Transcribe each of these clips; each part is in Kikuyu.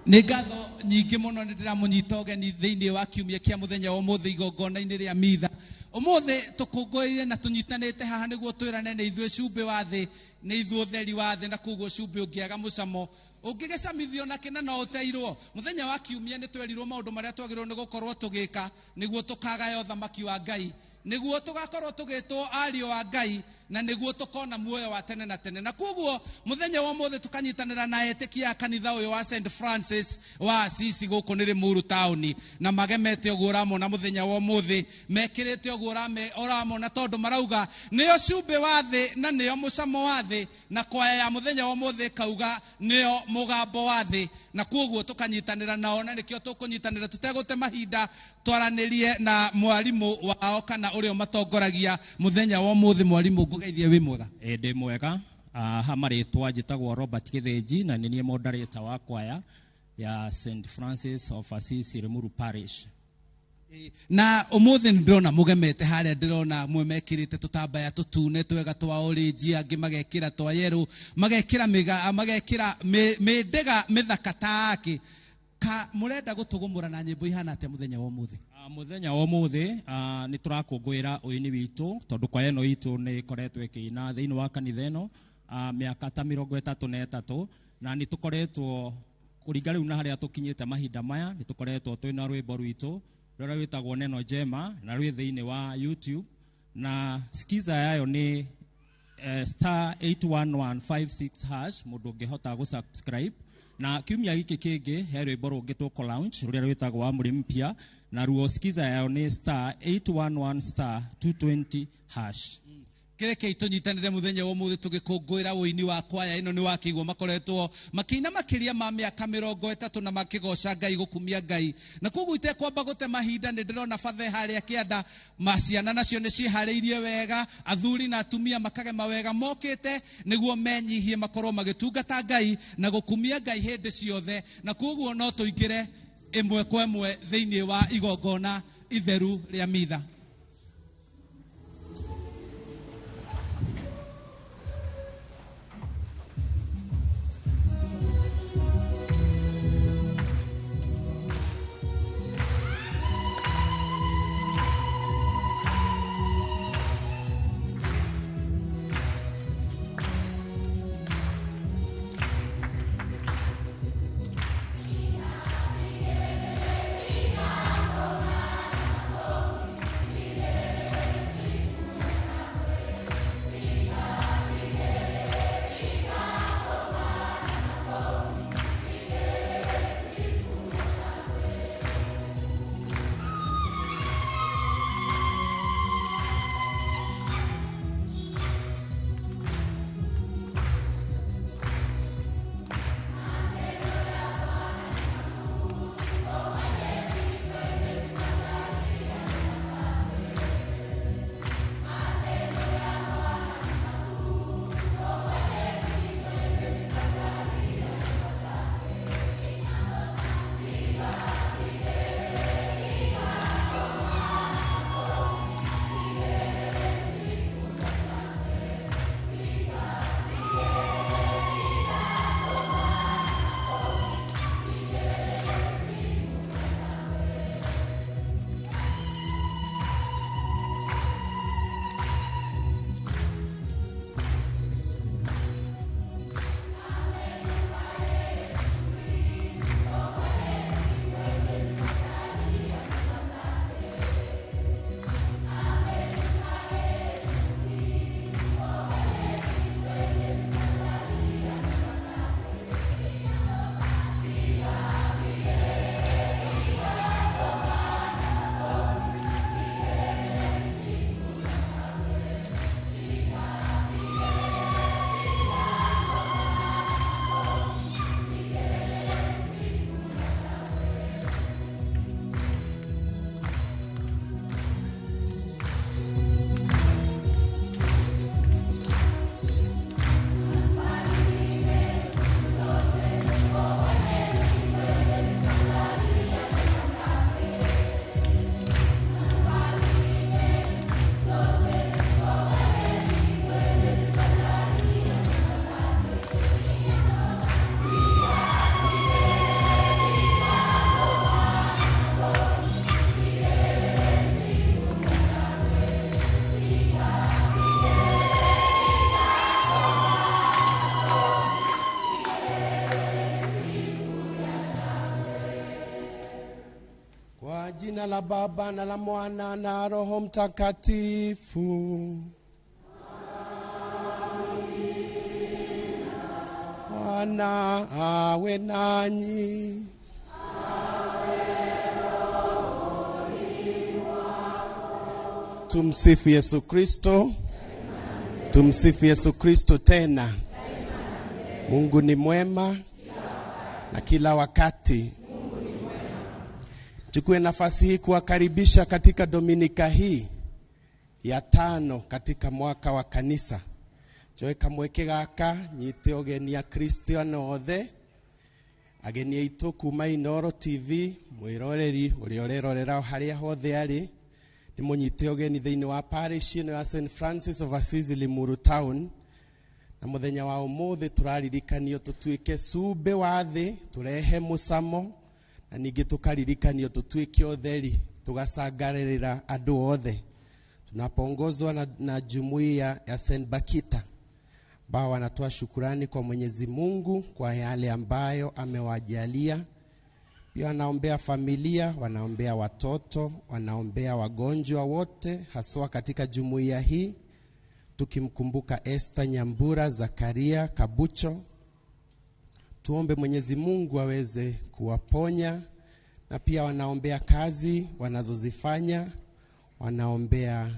Nĩ ngatho nyingĩ mũno nĩ ndĩramũnyita ũgeni thĩinĩ wa kiumia kĩa mũthenya wa ũmũthĩ igongona-inĩ rĩa mitha. Ũmũthĩ tũkũngũĩire na tũnyitanĩte haha nĩguo twĩrane nĩ ithuĩ cumbĩ wa thĩ, nĩ ithuĩ ũtheri wa thĩ, na koguo cumbĩ ũngĩaga mũcamo ũngĩgĩcamithio na kĩna no ũteirwo. Mũthenya wa kiumia nĩ twerirwo maũndũ marĩa twagĩrĩirwo nĩ gũkorwo tũgĩka nĩguo tũkagaya ũthamaki wa Ngai, nĩguo tũgakorwo tũgĩtwo ariũ a Ngai, na nĩguo tũkona muoyo wa tene na tene. Na koguo mũthenya wa ũmũthĩ tũkanyitanĩra na etĩkia a kanitha ũyũ wa St Francis wa Assisi gũkũ nĩ Limuru taũni, na magemete ũguo ũramona mũthenya wa ũmũthĩ, mekĩrĩte ũguo ũramona tondũ marauga nĩo cumbĩ wa thĩ na nĩo mũcamo wa thĩ, na kwaya ya mũthenya wa ũmũthĩ ĩkauga nĩo mũgambo wa thĩ. Na koguo tũkanyitanĩra nao, na nĩkĩo tũkũnyitanĩra tũtegũte mahinda twaranĩrie na mwarimũ wao kana ũrĩa ũmatongoragia mũthenya wa ũmũthĩ. Mwarimũ, ngũgeithie wĩ mwega? Ĩ, ndĩ mwega. Ha marĩtwa njĩtagwo Robert Gĩthĩnji na nĩ niĩ moderator wa kwaya ya St Francis of Assisi Limuru Parish. Na ũmũthĩ nĩ ndĩrona mũgemete harĩa, ndĩrona mwe mekĩrĩte tũtambaya tũtune twega twa orange, angĩ magekĩra twa yellow, magekĩra mĩga, magekĩra mĩndĩga mĩthaka ta akĩ. Ka mũrenda gũtũgũmũra na nyĩmbo ihana atĩa mũthenya wa ũmũthĩ? Mũthenya wa ũmũthĩ, nĩ tũrakũngũĩra ũini witũ tondũ kwaya ĩno itũ nĩ ĩkoretwo ĩkĩina thĩinĩ wa kanitha ĩno, mĩaka ta mĩrongo ĩtatũ na ĩtatũ, na nĩ tũkoretwo kũringa rĩu na harĩa tũkinyĩte mahinda maya, nĩ tũkoretwo twĩna rwĩmbo rwitũ rũrĩa rwĩtagwo Neno Njema na rwĩ thĩinĩ wa YouTube, na skiza yayo nĩ star 81156 hash, mũndũ ũngĩhota gũ-subscribe. Na kiumia gĩkĩ kĩngĩ he rwĩmbo rũngĩ tũkũ launch rũrĩa rwĩtagwo Amri Mpya, na ruo skiza yayo nĩ star 811 star 220 hash. Kĩrekei tũnyitanĩre mũthenya wa ũmũthĩ tũgĩkũngũĩra ũini wa kwaya ĩno. Nĩ wakĩigua makoretwo makĩina makĩria ma mĩaka mĩrongo ĩtatũ na makĩgoca Ngai, gũkumia Ngai. Na koguo itekwamba gũte mahinda, nĩ ndĩrona bathe harĩa kĩanda maciana nacio nĩ ciĩharĩirie wega, athuri na atumia makagema wega, mokĩte nĩguo menyihie makorwo magĩtungata Ngai na gũkumia Ngai hĩndĩ ciothe. Na koguo no tũingĩre ĩmwe kwa ĩmwe thĩinĩ wa igongona itheru rĩa mitha. jina la Baba na la Mwana na Roho Mtakatifu. Bwana awe nanyi. Tumsifu Yesu Kristo. Tumsifu Yesu Kristo tena. Mungu ni mwema na kila wakati. Chukue nafasi hii kuwakaribisha katika Dominika hii ya 5 katika mwaka wa kanisa. Njoe kamweke gaka nyite ũgeni a Kristiano othe, ageni aitũ kuma Inooro TV, mwĩroreri ũrĩa ũrerorera harĩa hothe arĩ, nĩ mũnyite ũgeni thĩinĩ wa parish ĩno ya St Francis of Assisi Limuru Town. Na mũthenya wa ũmũthĩ tũraririkanio tũtuĩke cumbĩ wa thĩ, tũrehe mũcamo, na ningĩ tũkaririkanio tũtuĩke ũtheri, tũgacangarĩrĩra andũ othe. Tunapoongozwa na jumuiya ya St Bakita ambao wanatoa shukurani kwa Mwenyezi Mungu kwa yale ambayo amewajalia. Pia wanaombea familia, wanaombea watoto, wanaombea wagonjwa wote, haswa katika jumuiya hii, tukimkumbuka Esther Nyambura, Zakaria Kabucho. Tuombe Mwenyezi Mungu aweze kuwaponya, na pia wanaombea kazi wanazozifanya, wanaombea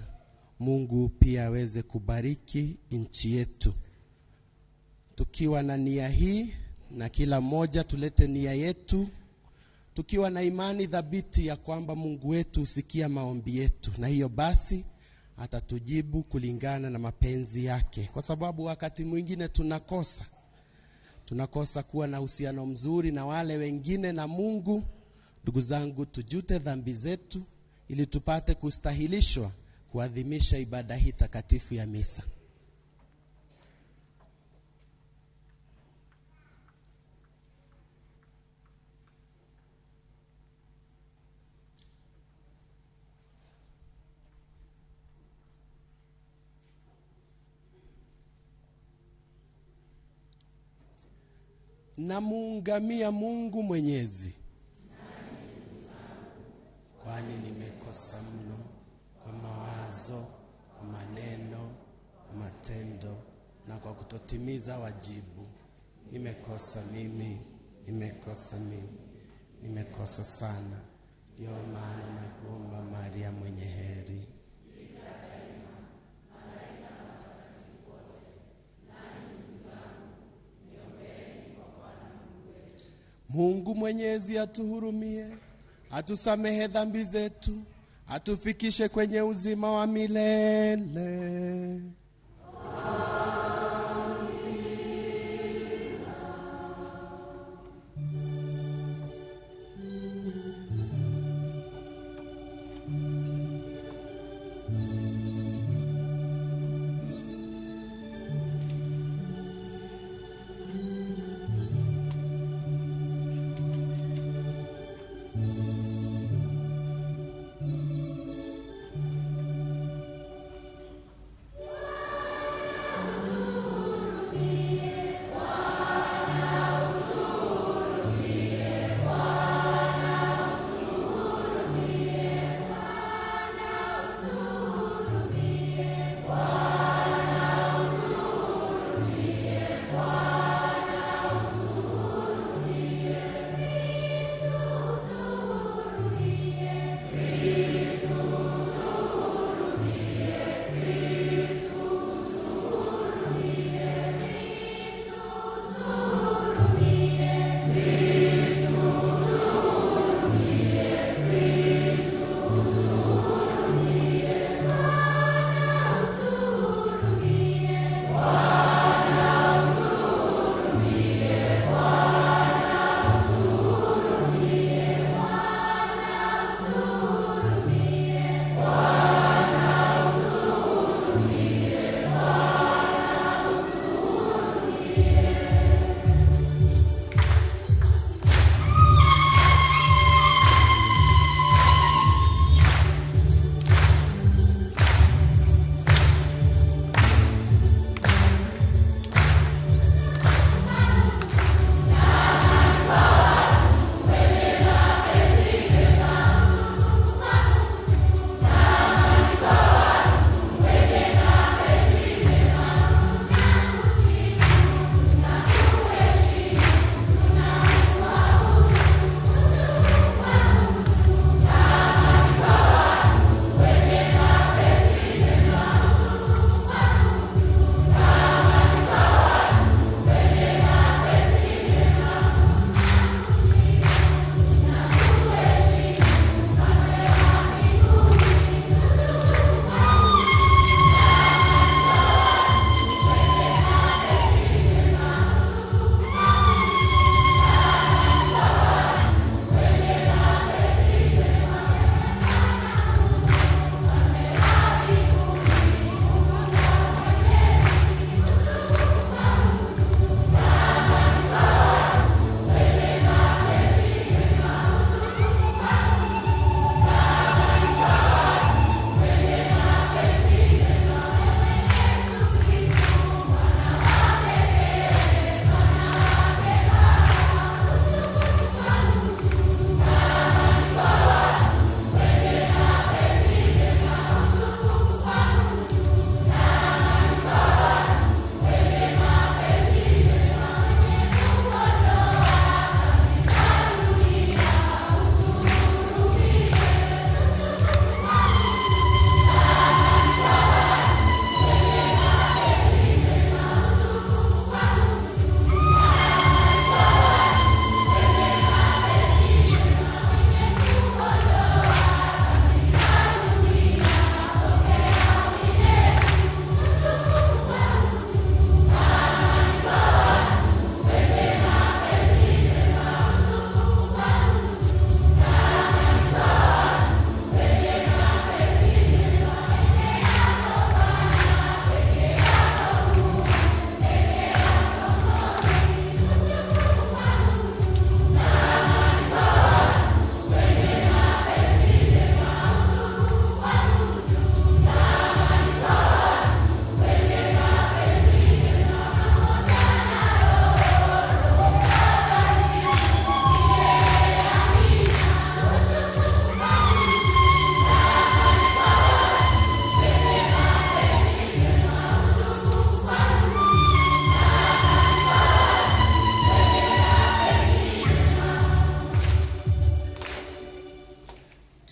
Mungu pia aweze kubariki nchi yetu. Tukiwa na nia hii, na kila mmoja tulete nia yetu, tukiwa na imani thabiti ya kwamba Mungu wetu husikia maombi yetu, na hiyo basi atatujibu kulingana na mapenzi yake. Kwa sababu wakati mwingine tunakosa kuwa na uhusiano mzuri na wale wengine na Mungu. Ndugu zangu, tujute dhambi zetu ili tupate kustahilishwa kuadhimisha ibada hii takatifu ya misa. Namuungamia Mungu Mwenyezi, kwani nimekosa mno kwa mawazo, kwa maneno, kwa matendo na kwa kutotimiza wajibu. Nimekosa mimi, nimekosa mimi, nimekosa sana. Ndio maana nakuomba Maria mwenye heri, Mungu Mwenyezi atuhurumie, atusamehe dhambi zetu, atufikishe kwenye uzima wa milele. Amen.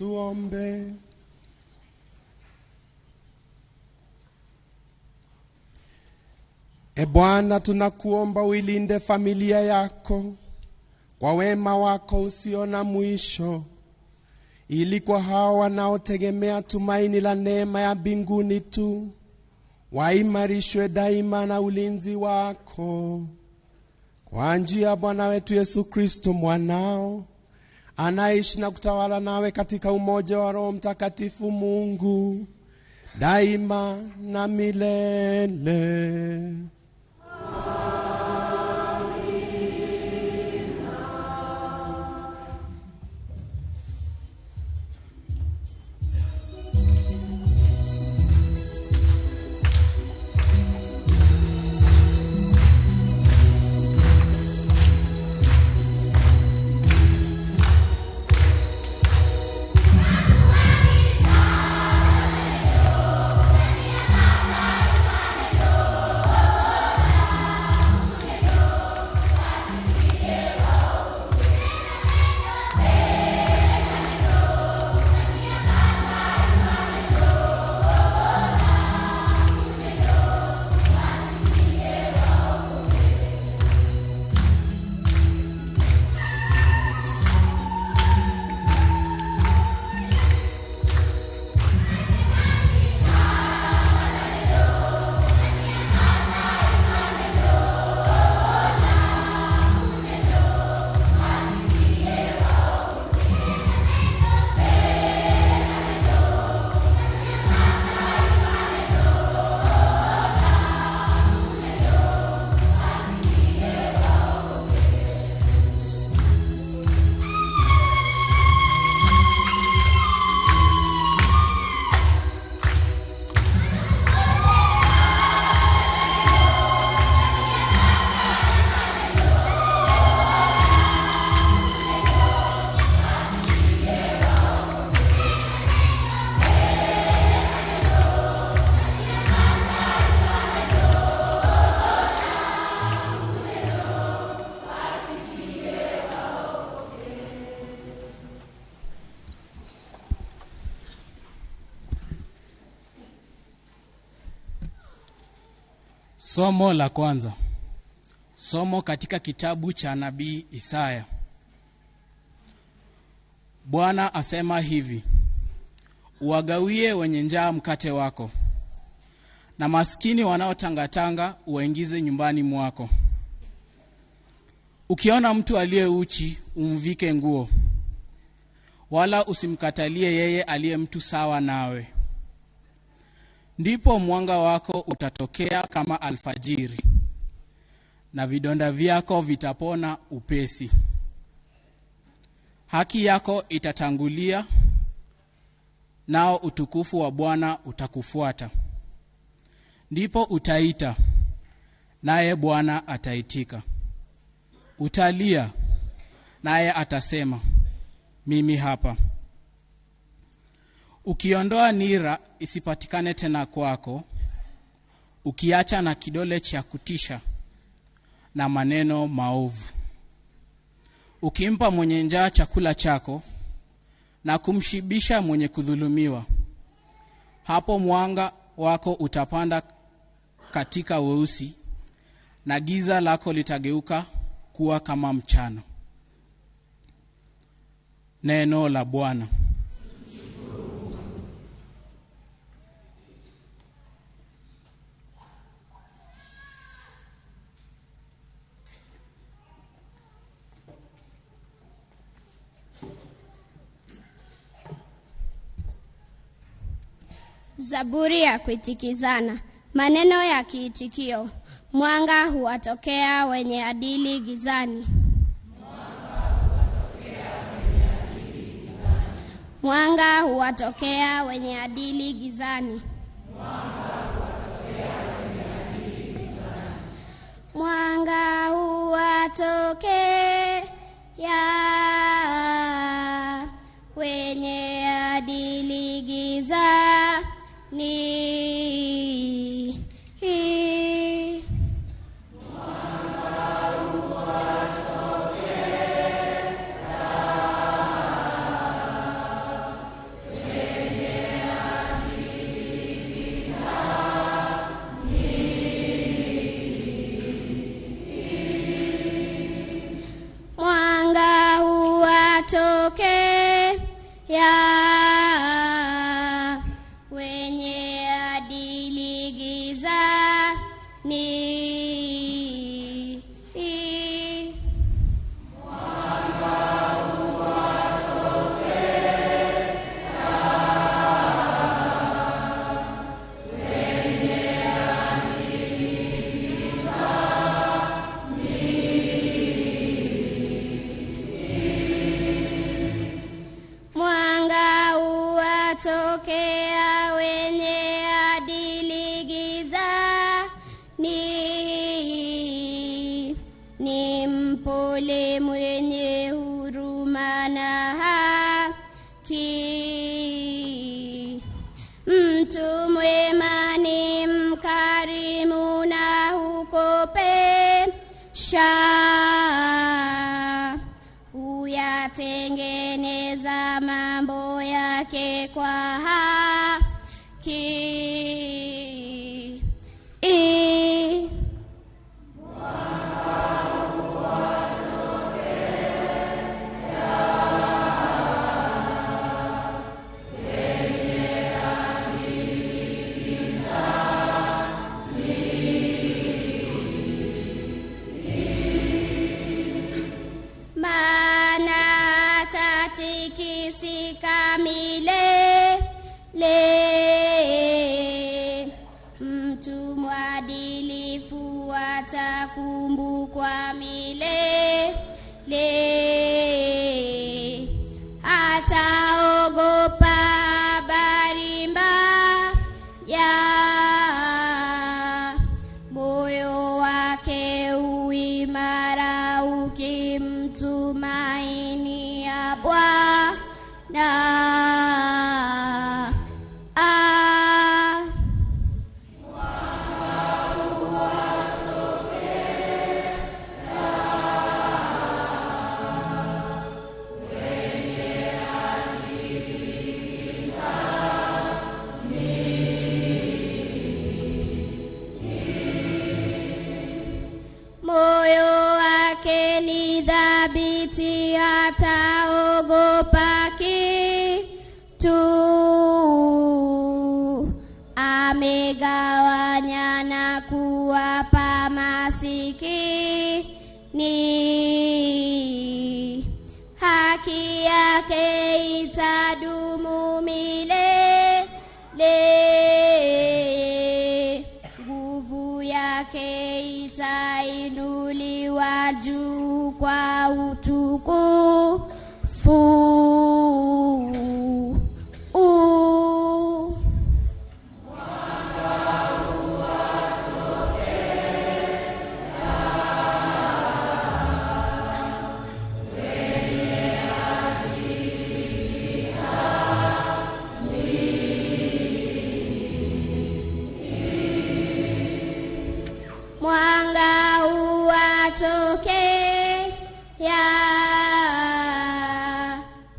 Tuombe. E Bwana, tunakuomba uilinde familia yako kwa wema wako usio na mwisho, ili kwa hao wanaotegemea tumaini la neema ya mbinguni tu waimarishwe daima na ulinzi wako, kwa njia ya Bwana wetu Yesu Kristo mwanao, anaishi na kutawala nawe katika umoja wa Roho Mtakatifu Mungu daima na milele. Somo la kwanza. Somo katika kitabu cha nabii Isaya. Bwana asema hivi: uwagawie wenye njaa mkate wako, na maskini wanaotangatanga uwaingize nyumbani mwako. Ukiona mtu aliye uchi, umvike nguo, wala usimkatalie yeye aliye mtu sawa nawe. Ndipo mwanga wako utatokea kama alfajiri, na vidonda vyako vitapona upesi. Haki yako itatangulia, nao utukufu wa Bwana utakufuata. Ndipo utaita, naye Bwana ataitika. Utalia, naye atasema, mimi hapa. Ukiondoa nira isipatikane tena kwako, ukiacha na kidole cha kutisha na maneno maovu. Ukimpa mwenye njaa chakula chako na kumshibisha mwenye kudhulumiwa, hapo mwanga wako utapanda katika weusi, na giza lako litageuka kuwa kama mchana. Neno la Bwana. Zaburi ya kuitikizana. Maneno ya kiitikio: mwanga huwatokea wenye adili gizani. Mwanga huwatokea wenye adili gizani. Mwanga huwatokea wenye adili gizani. huwatokea wenye adili gizani, ni mpole mwenye huruma na haki. Mtu mwema ni mkarimu na hukopesha, huyatengeneza mambo yake kwa haki. Maana hatatikisika milele, mtu mwadilifu atakumbukwa milele. Hataogopa habari mbaya, moyo wake uimara ukimtumainia Bwana. Moyo wake ni thabiti, hataogopa kitu. Amegawanya na kuwapa masikini, haki yake itadumu milele, nguvu yake itainuliwa juu kwa utukufu. Mwanga huwatokea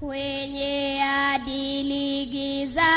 wenye adili gizani.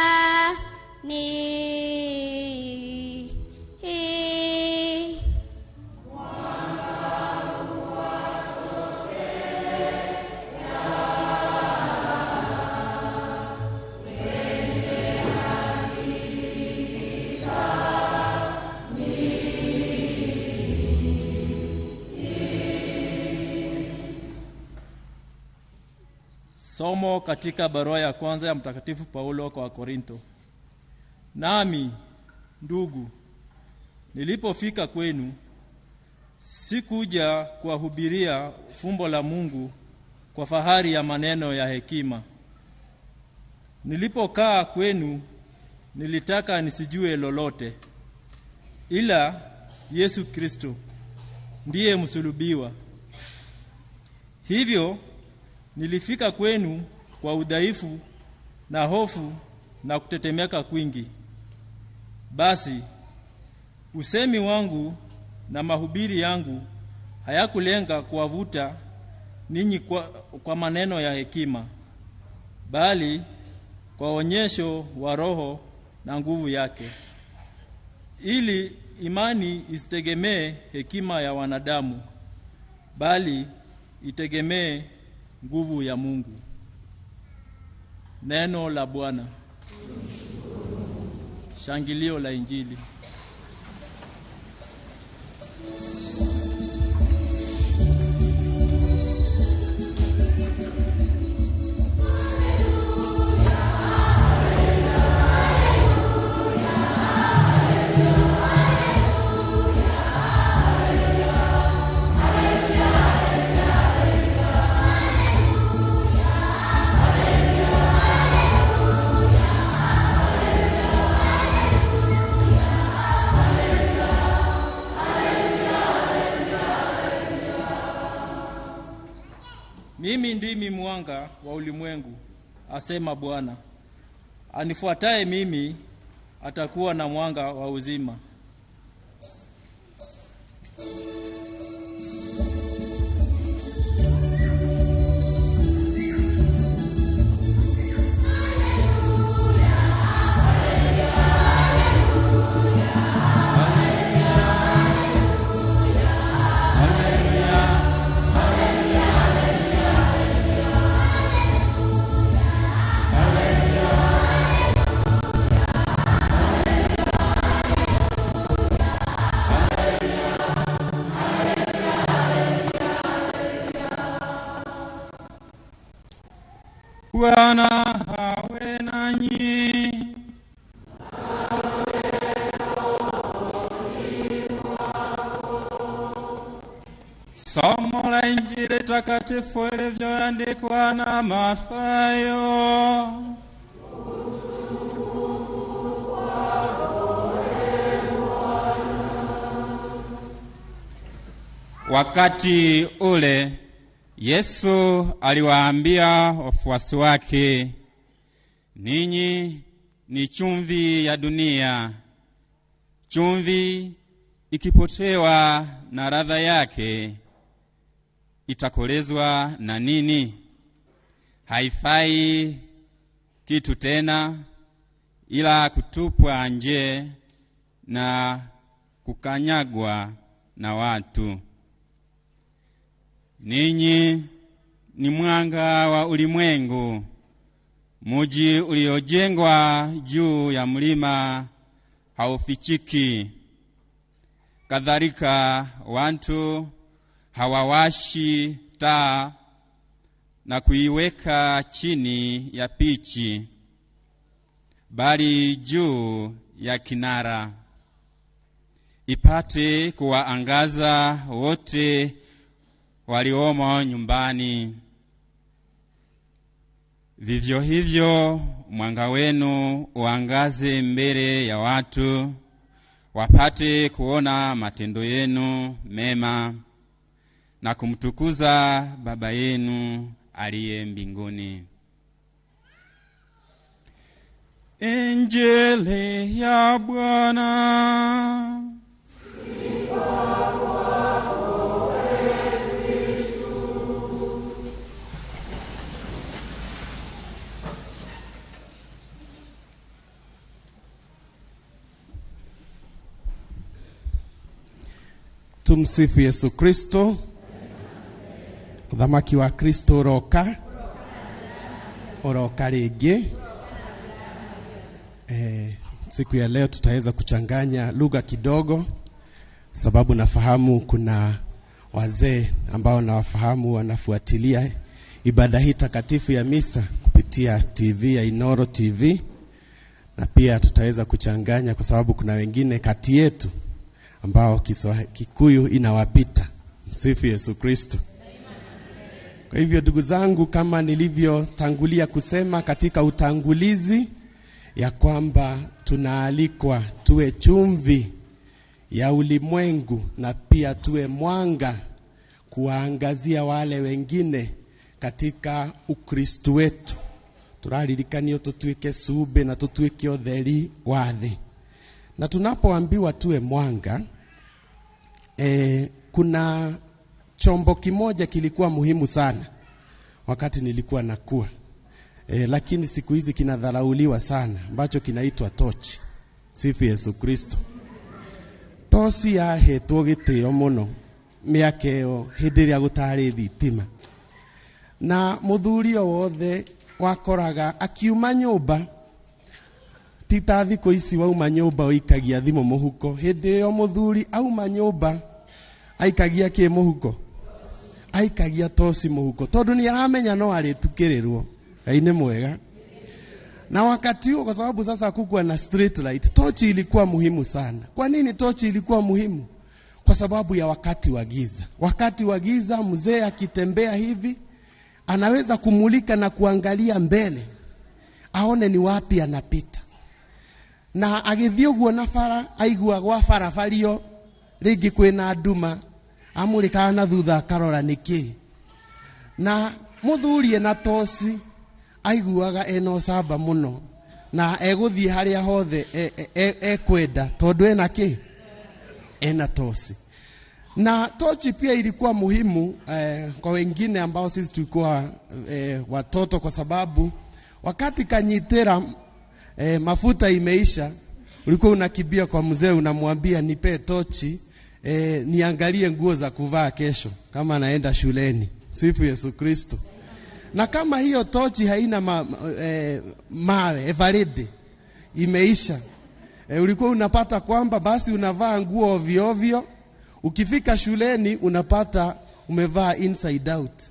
Somo katika barua ya kwanza ya Mtakatifu Paulo kwa Korinto. Nami ndugu, nilipofika kwenu, sikuja kuwahubiria fumbo la Mungu kwa fahari ya maneno ya hekima. Nilipokaa kwenu, nilitaka nisijue lolote ila Yesu Kristo ndiye msulubiwa. Hivyo nilifika kwenu kwa udhaifu na hofu na kutetemeka kwingi. Basi usemi wangu na mahubiri yangu hayakulenga kuwavuta ninyi kwa maneno ya hekima, bali kwa onyesho wa Roho na nguvu yake, ili imani isitegemee hekima ya wanadamu, bali itegemee nguvu ya Mungu. Neno la Bwana. Shangilio la Injili. Hallelujah. mwanga wa ulimwengu, asema Bwana. Anifuataye mimi atakuwa na mwanga wa uzima. Bwana awe nanyi. Somo la Injili takatifu ilivyoandikwa na Mathayo. Wakati ule Yesu aliwaambia wafuasi wake, ninyi ni chumvi ya dunia. Chumvi ikipotewa na ladha yake, itakolezwa na nini? Haifai kitu tena ila kutupwa nje na kukanyagwa na watu. Ninyi ni mwanga wa ulimwengu. Muji uliojengwa juu ya mlima haufichiki. Kadhalika watu hawawashi taa na kuiweka chini ya pichi, bali juu ya kinara, ipate kuwaangaza wote waliomo nyumbani. Vivyo hivyo mwanga wenu uangaze mbele ya watu, wapate kuona matendo yenu mema na kumtukuza Baba yenu aliye mbinguni. Injili ya Bwana. Tumsifu Yesu Kristo. Uthamaki wa Kristo uroka uroka rĩngĩ. Siku ya leo tutaweza kuchanganya lugha kidogo, sababu nafahamu kuna wazee ambao nawafahamu wanafuatilia ibada hii takatifu ya misa kupitia TV ya Inoro TV, na pia tutaweza kuchanganya kwa sababu kuna wengine kati yetu ambao Kikuyu inawapita. Msifu Yesu Kristo. Kwa hivyo ndugu zangu, kama nilivyotangulia kusema katika utangulizi ya kwamba tunaalikwa tuwe chumvi ya ulimwengu na pia tuwe mwanga kuwaangazia wale wengine katika Ukristo wetu. Turaririkanio tutuike sube na tutuike utheri wa thĩ. Na tunapoambiwa tuwe mwanga, kuna chombo kimoja kilikuwa muhimu sana wakati nilikuwa nakua, lakini siku hizi kinadharauliwa sana, ambacho kinaitwa tochi. Sifu Yesu Kristo. Toci yahetwo gĩtĩo mũno mĩaka ĩyo hĩndĩ ĩrĩa gũtarĩ thitima, na mũthuri o wothe wakoraga akiuma nyũmba, ti ta thikũ ici wauma nyũmba ũikagia thimũ mũhuko. Hĩndĩ ĩyo mũthuri auma nyũmba aikagia kĩ mũhuko? Aikagia toci mũhuko, tondũ nĩ aramenya no arĩtukĩrĩrwo. Ngai nĩ mwega. Na wakati huo, kwa sababu sasa hakukuwa na street light, tochi ilikuwa muhimu sana. Kwa nini tochi ilikuwa muhimu? Kwa sababu ya wakati wa giza. Wakati wa giza, mzee akitembea hivi anaweza kumulika na kuangalia mbele aone ni wapi anapita. Na agĩthiĩ ũguo na bara, aigua gwa barabario rĩngĩ kwĩna nduma, amũrĩkaga na thutha akarora nĩkĩ. Na Muthuri ena toci aiguaga ena ũcamba mũno na egũthiĩ harĩa hothe ekwenda tondũ ena kĩ? Ena toci. Na tochi pia ilikuwa muhimu kwa wengine ambao sisi tulikuwa watoto, kwa sababu wakati kanyitera mafuta imeisha, ulikuwa unakimbia kwa mzee unamwambia nipe tochi niangalie nguo za kuvaa kesho kama naenda shuleni. Sifu Yesu Kristo. Na kama hiyo tochi haina mawe eveready imeisha, ulikuwa unapata kwamba basi unavaa nguo ovyo ovyo. Ukifika shuleni unapata umevaa inside out,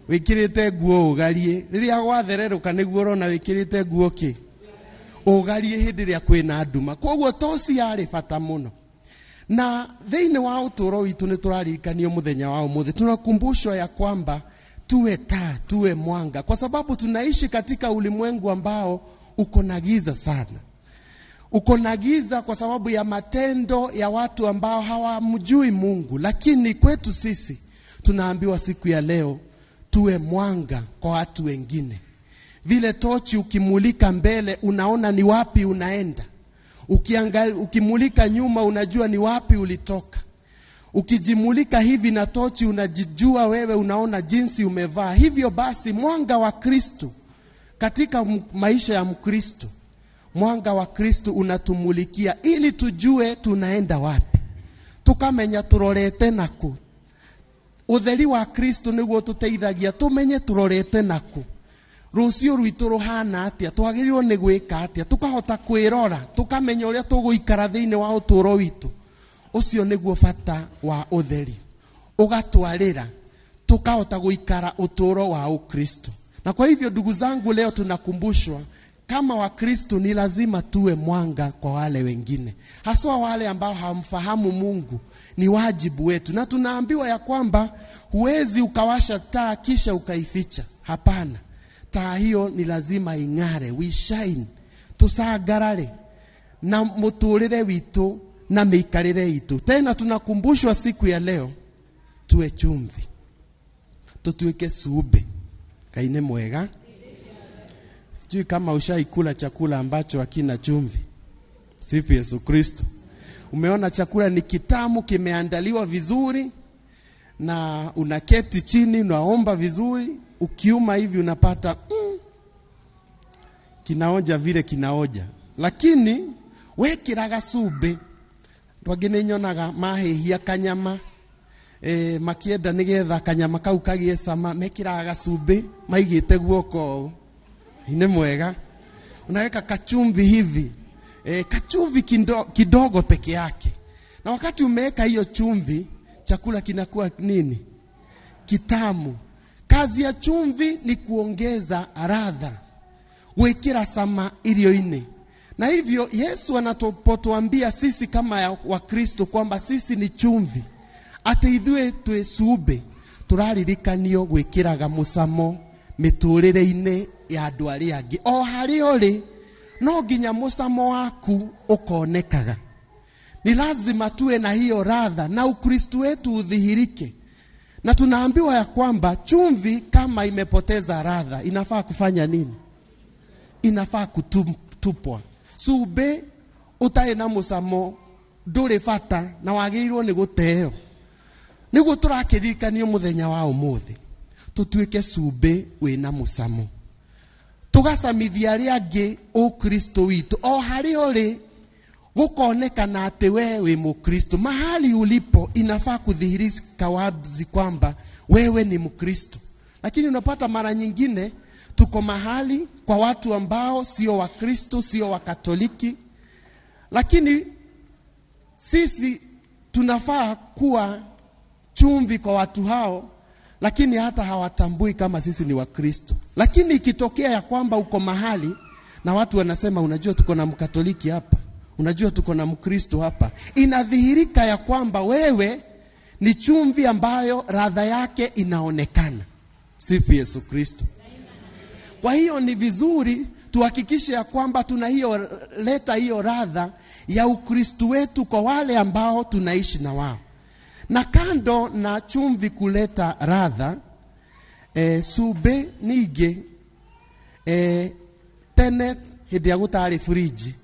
wikirite nguo ugarie. Riria gwathereruka niguo urona wikirite nguo ki ugarie hindi ria kwina nduma. Koguo toci yari bata muno. Na thiini wa uturo witu ni turaririkanio muthenya wa umuthi, tunakumbushwa ya kwamba tuwe taa, tuwe mwanga, kwa sababu tunaishi katika ulimwengu ambao uko na giza sana. Uko na giza kwa sababu ya matendo ya watu ambao hawamjui Mungu. Lakini kwetu sisi tunaambiwa siku ya leo tuwe mwanga kwa watu wengine. Vile tochi ukimulika mbele unaona ni wapi unaenda. Ukimulika nyuma unajua ni wapi ulitoka. Ukijimulika hivi na tochi unajijua wewe, unaona jinsi umevaa. Hivyo basi mwanga wa Kristo katika maisha ya Mkristo, mwanga wa Kristo unatumulikia ili tujue tunaenda wapi, tukamenya turorete naku. Utheri wa Kristo niguo tuteithagia tumenye turorete naku. Rucio rwitu ruhana atia, twagirirwo ni gwika atia, tukahota kwirora, tukamenya uria tuguikara thiini wa uturo witu. Ucio niguo bata wa utheri, ugatwarira tukahota guikara uturo wa Ukristo. Na kwa hivyo ndugu zangu, leo tunakumbushwa kama Wakristo ni lazima tuwe mwanga kwa wale wengine, haswa wale ambao hawamfahamu Mungu. Ni wajibu wetu. Na tunaambiwa ya kwamba huwezi ukawasha taa kisha ukaificha. Hapana, taa hiyo ni lazima ing'are, we shine, tusagarare na muturire witu na miikarire itu. Tena tunakumbushwa siku ya leo tuwe chumvi, tutuweke sube. Kaine mwega. Sijui kama ushaikula chakula ambacho hakina chumvi. Sifu Yesu Kristo. Umeona chakula ni kitamu, kimeandaliwa vizuri, na unaketi chini unaomba vizuri, ukiuma hivi unapata kinaonja vile kinaoja. Lakini wekiraga sube. Andu angĩ nĩ nyonaga mahĩhia kanyama, makienda nĩgetha kanyama kau kagĩe cama, mekĩraga gacumbĩ maigĩte guoko ũũ. Nĩ mwega. Unaweka kachumvi hivi, kachumvi kidogo peke yake. Na wakati umeweka hiyo chumvi, chakula kinakuwa nini? Kitamu. Kazi ya chumvi ni kuongeza ladha, gwikira sama irio-inĩ. Na hivyo Yesu anapotuambia sisi kama Wakristo kwamba sisi ni chumvi, ati ithuĩ twĩ cumbĩ, tũraririkanio gwĩkĩraga mũcamo mĩtũrĩre-inĩ ya andũ arĩa angĩ. O harĩa ũrĩ, no nginya mũcamo waku ũkonekaga. Ni lazima tuwe na hiyo ladha na Ukristo wetu udhihirike. Na tunaambiwa ya kwamba chumvi kama imepoteza ladha inafaa kufanya nini? Inafaa kutupwa. Cumbĩ ũtarĩ na mũcamo ndũrĩ bata na wagĩrĩirwo nĩ gũteo. Nĩguo tũrakĩririkanio mũthenya wa ũmũthĩ tũtuĩke cumbĩ wĩna mũcamo, tũgacamithia arĩa angĩ Ũkristo witũ. O harĩa ũrĩ gũkonekana atĩ we wĩ Mũkristo. Mahali ulipo inafaa kudhihirika wazi kwamba wewe ni Mkristo. Lakini unapata mara nyingine tuko mahali kwa watu ambao sio Wakristo, sio Wakatoliki, lakini sisi tunafaa kuwa chumvi kwa watu hao, lakini hata hawatambui kama sisi ni Wakristo. Lakini ikitokea ya kwamba uko mahali na watu wanasema unajua tuko na Mkatoliki hapa, unajua tuko na Mkristo hapa, inadhihirika ya kwamba wewe ni chumvi ambayo ladha yake inaonekana. Sifu Yesu Kristo. Kwa hiyo ni vizuri tuhakikishe ya kwamba tunaleta hiyo ladha ya Ukristo wetu kwa wale ambao tunaishi na wao. Na kando na chumvi kuleta ladha, Cumbĩ ningĩ tene hĩndĩ ya gũtarĩ fridge,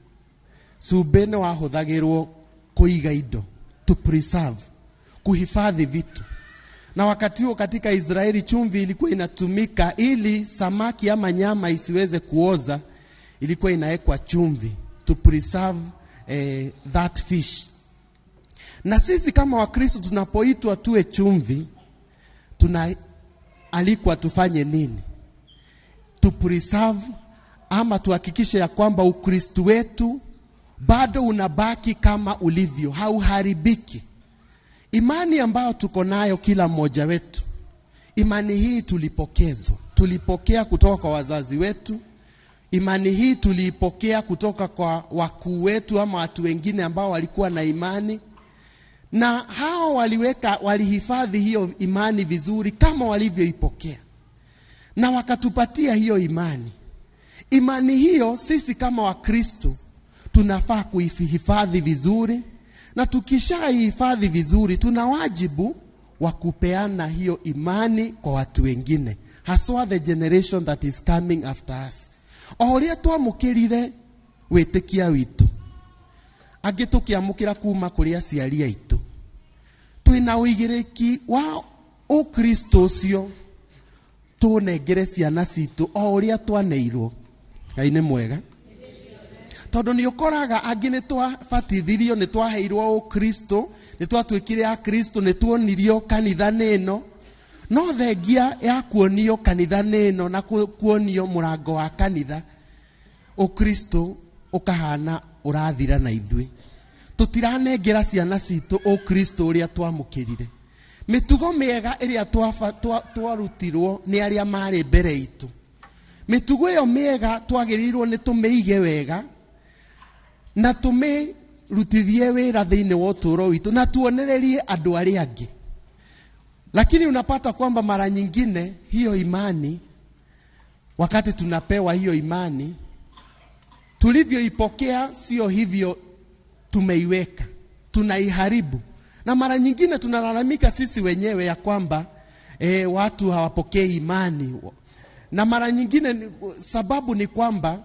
cumbĩ nĩ wahũthagĩrwo kũiga indo, to preserve, kuhifadhi vitu. Na wakati huo katika Israeli chumvi ilikuwa inatumika ili samaki ama nyama isiweze kuoza, ilikuwa inawekwa chumvi to preserve that fish. Na sisi kama Wakristo tunapoitwa tuwe chumvi, tunaalikwa tufanye nini? To preserve ama tuhakikishe ya kwamba Ukristo wetu bado unabaki kama ulivyo, hauharibiki. Imani ambayo tuko nayo kila mmoja wetu, imani hii tulipokezwa, tulipokea kutoka kwa wazazi wetu. Imani hii tuliipokea kutoka kwa wakuu wetu ama watu wengine ambao walikuwa na imani, na hao walihifadhi hiyo imani vizuri kama walivyoipokea, na wakatupatia hiyo imani. Imani hiyo sisi kama Wakristo tunafaa kuihifadhi vizuri, na tukishaihifadhi vizuri tuna wajibu wa kupeana hiyo imani kwa watu wengine, haswa the generation that is coming after us. O ũrĩa twamũkĩrire wĩtĩkia witũ, angĩ tũkĩamũkĩra kuma kũrĩ aciari aitũ, twĩna ũigĩrĩki wa Ũkristo ũcio tũnengere ciana citũ o ũrĩa twaneirwo. Ngai nĩ mwega, tondũ nĩ ũkoraga angĩ nĩ twabatithirio, nĩ twaheirwo Ũkristo, nĩ twatuĩkire Akristo, nĩ tuonirio kanitha nĩ ĩno, no thengia ya kuonio kanitha nĩ ĩno na kuonio mũrango wa kanitha, Ũkristo ũkahana ũrathira na ithuĩ. Tũtiranengera ciana citũ Ũkristo ũrĩa twamũkĩrire. Mĩtugo mĩega ĩrĩa twarutirwo nĩ arĩa marĩ mbere itũ, mĩtugo ĩyo mĩega twagĩrĩirwo nĩ tũmĩige wega na tũmĩrutithie wĩra thĩinĩ wa ũtũũro witũ na tuonererie andũ arĩa angĩ. Lakini unapata kwamba mara nyingine hiyo imani, wakati tunapewa hiyo imani, tulivyoipokea sio hivyo tumeiweka, tunaiharibu. Na mara nyingine tunalalamika sisi wenyewe ya kwamba watu hawapokei imani. Na mara nyingine sababu ni kwamba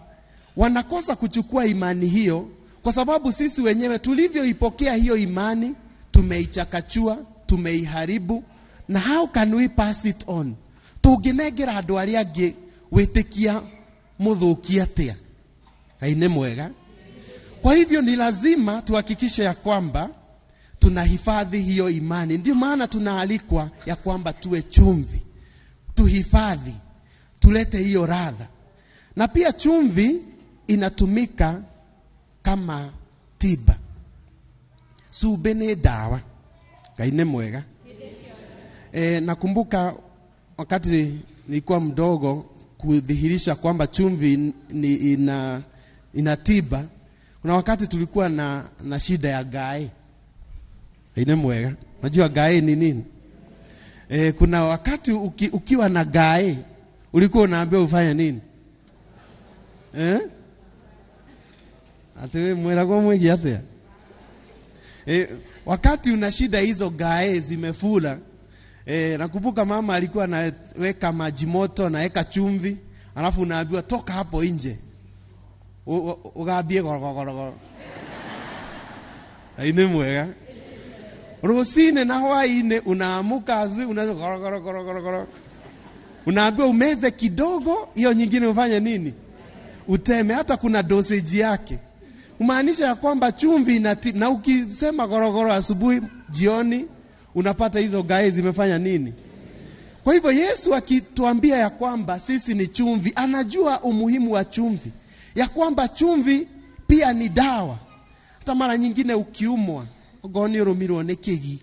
wanakosa kuchukua imani hiyo kwa sababu sisi wenyewe tulivyoipokea hiyo imani tumeichakachua, tumeiharibu. Na how can we pass it on? Tũngĩnengera andũ arĩa angĩ wĩtĩkia mũthũki atĩa? Ngai nĩ mwega. Kwa hivyo ni lazima tuhakikishe ya kwamba tunahifadhi hiyo imani. Ndio maana tunaalikwa ya kwamba tuwe chumvi, tuhifadhi, tulete hiyo radha. Na pia chumvi inatumika kama tiba. Cumbĩ nĩ ndawa. Ngai nĩ mwega. Nakumbuka wakati nilikuwa mdogo, kudhihirisha kwamba chumvi ni ina tiba. Kuna wakati tulikuwa na shida ya gae. Ngai nĩ mwega. Unajua gae ni nini? Kuna wakati ukiwa na gae ulikuwa unaambiwa ufanye nini? Ati wewe mwera kwa mwegi atia? Wakati una shida hizo gae zimefura, nakumbuka mama alikuwa anaweka maji moto, anaweka chumvi, alafu unaambiwa toka hapo nje. Ugambie goro goro goro. Ngai nĩ mwega. Rũcinĩ na hwaĩ-inĩ unaamuka asubuhi unaanza goro goro goro goro goro. Unaambiwa umeze kidogo, hiyo nyingine ufanye nini? Uteme. Hata kuna dosage yake. Kumaanisha ya kwamba chumvi inatibu. Na ukisema gorogoro asubuhi, jioni unapata hizo gae zimefanya nini? Kwa hivyo Yesu akituambia ya kwamba sisi ni chumvi, anajua umuhimu wa chumvi, ya kwamba chumvi pia ni dawa. Hata mara nyingine ukiumwa, okorwo nĩ ũrũmirwo nĩ kĩgi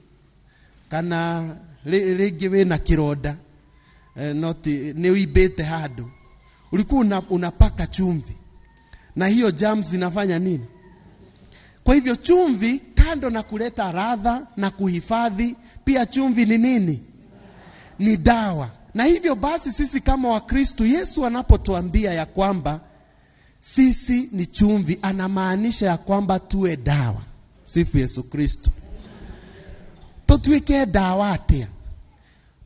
kana rĩngĩ wĩna kĩronda, not nĩ ũimbĩte handũ, ulikuwa unapaka chumvi na hiyo germs zinafanya nini? Kwa hivyo chumvi, kando na kuleta radha na kuhifadhi, pia chumvi ni nini? Ni dawa. Na hivyo basi sisi kama Wakristo, Yesu anapotuambia ya kwamba sisi ni chumvi, anamaanisha ya kwamba tuwe dawa. Sifu Yesu Kristo. Tutuike dawa atia?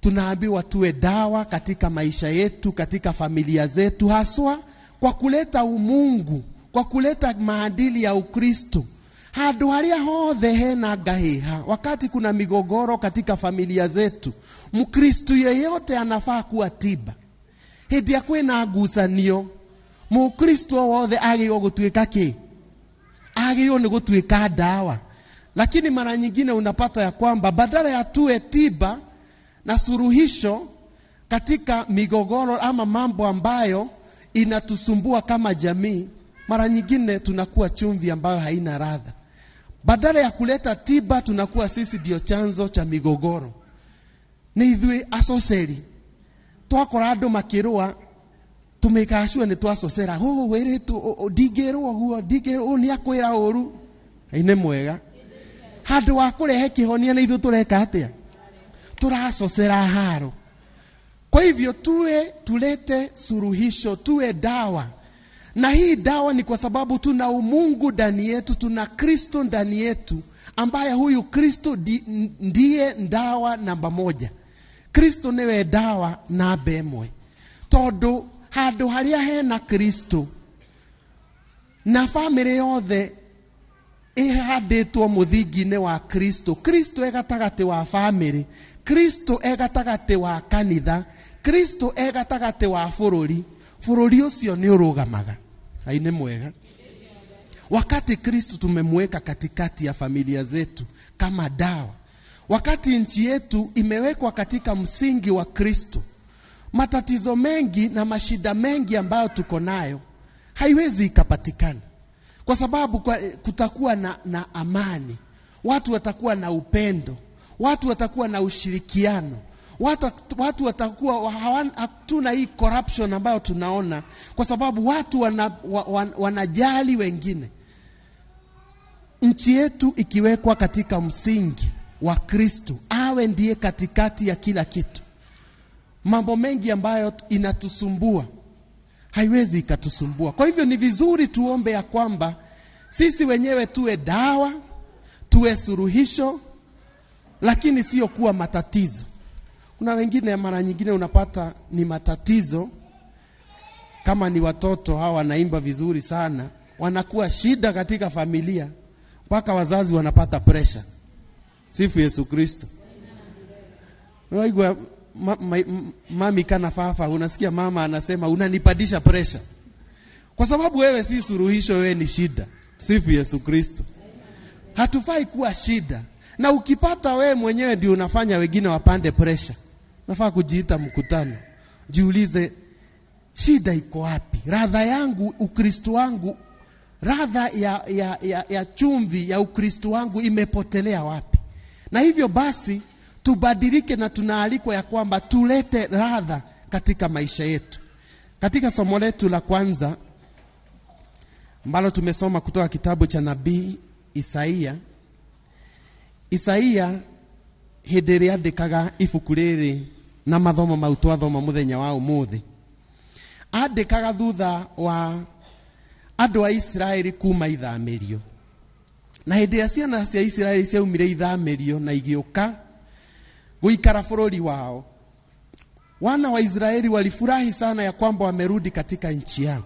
Tunaambiwa tuwe dawa katika maisha yetu, katika familia zetu, haswa kwa kuleta umungu, kwa kuleta maadili ya Ukristo. Handu haria hothe hena ngahiha, wakati kuna migogoro katika familia zetu, Mkristo yeyote anafaa kuwa tiba. Hindi ya kwina ngucanio, Mukristo wothe agĩrĩirwo gũtuĩka kĩ? Agĩrĩirwo nĩ gũtuĩka dawa. Lakini mara nyingine unapata ya kwamba badala ya tuwe tiba na suluhisho katika migogoro ama mambo ambayo inatusumbua kama jamii, mara nyingine tunakuwa chumvi ambayo haina ladha. Badala ya kuleta tiba, tunakuwa sisi ndio chanzo cha migogoro. Nĩ ithuĩ acoceri. Twakora andũ makĩrũa, tumĩkacua nĩ twacocera. Oh, wĩrĩtu, ndingĩrwo ũguo, ndingĩrwo, nĩ akwĩra ũru. Ngai nĩ mwega. Handũ wa kũrehe kĩhonia nĩ ithuĩ tũreka atĩa? Tũracocera haro. Kwa hivyo tuwe tulete suluhisho, tuwe dawa. Na hii dawa ni kwa sababu tuna umungu ndani yetu, tuna Kristo ndani yetu, ambaye huyu Kristo ndiye dawa namba moja. Kristo niwe dawa namba ĩmwe. Tondu handu haria hena Kristo na family yothe ihandĩtwo mũthingi-inĩ wa Kristo. Kristo e gatagatĩ wa family, Kristo e gatagatĩ wa kanitha, Kristo e gatagatĩ wa bũrũri. Bũrũri ũcio nĩ ũrũgamaga. Ngai nĩ mwega. Wakati Kristo tumemweka katikati ya familia zetu kama dawa, wakati nchi yetu imewekwa katika msingi wa Kristo, matatizo mengi na mashida mengi ambayo tuko nayo haiwezi ikapatikana, kwa sababu kutakuwa na amani, watu watakuwa na upendo, watu watakuwa na ushirikiano, watu watakuwa hatuna hii corruption ambayo tunaona, kwa sababu watu wanajali wengine. Nchi yetu ikiwekwa katika msingi wa Kristo, awe ndiye katikati ya kila kitu, mambo mengi ambayo inatusumbua haiwezi ikatusumbua. Kwa hivyo ni vizuri tuombe ya kwamba sisi wenyewe tuwe dawa, tuwe suluhisho, lakini sio kuwa matatizo. Kuna wengine mara nyingine unapata ni matatizo, kama ni watoto hawa wanaimba vizuri sana, wanakuwa shida katika familia mpaka wazazi wanapata pressure. Sifu Yesu Kristo. Unaigwa mami kana fafa, unasikia mama anasema unanipadisha pressure. Kwa sababu wewe si suluhisho, wewe ni shida. Sifu Yesu Kristo. Hatufai kuwa shida. Na ukipata wewe mwenyewe ndio unafanya wengine wapande pressure, unafaa kujiita mkutano. Jiulize, shida iko wapi? Radha yangu, Ukristo wangu, radha ya chumvi ya Ukristo wangu imepotelea wapi? Na hivyo basi tubadilike, na tunaalikwa ya kwamba tulete radha katika maisha yetu. Katika somo letu la kwanza ambalo tumesoma kutoka kitabu cha nabii Isaia, Isaia hĩndĩ ĩrĩa andĩkaga ibuku rĩrĩ na mathomo mau twathoma mũthenya wa ũmũthĩ, andĩkaga thutha wa andũ a Isiraeli kuma ithamĩrio. Na hĩndĩ ya ciana cia Isiraeli ciaumire ithamĩrio na igĩũka gũikara bũrũri wao, wana wa Israeli walifurahi sana ya kwamba wamerudi katika nchi yao.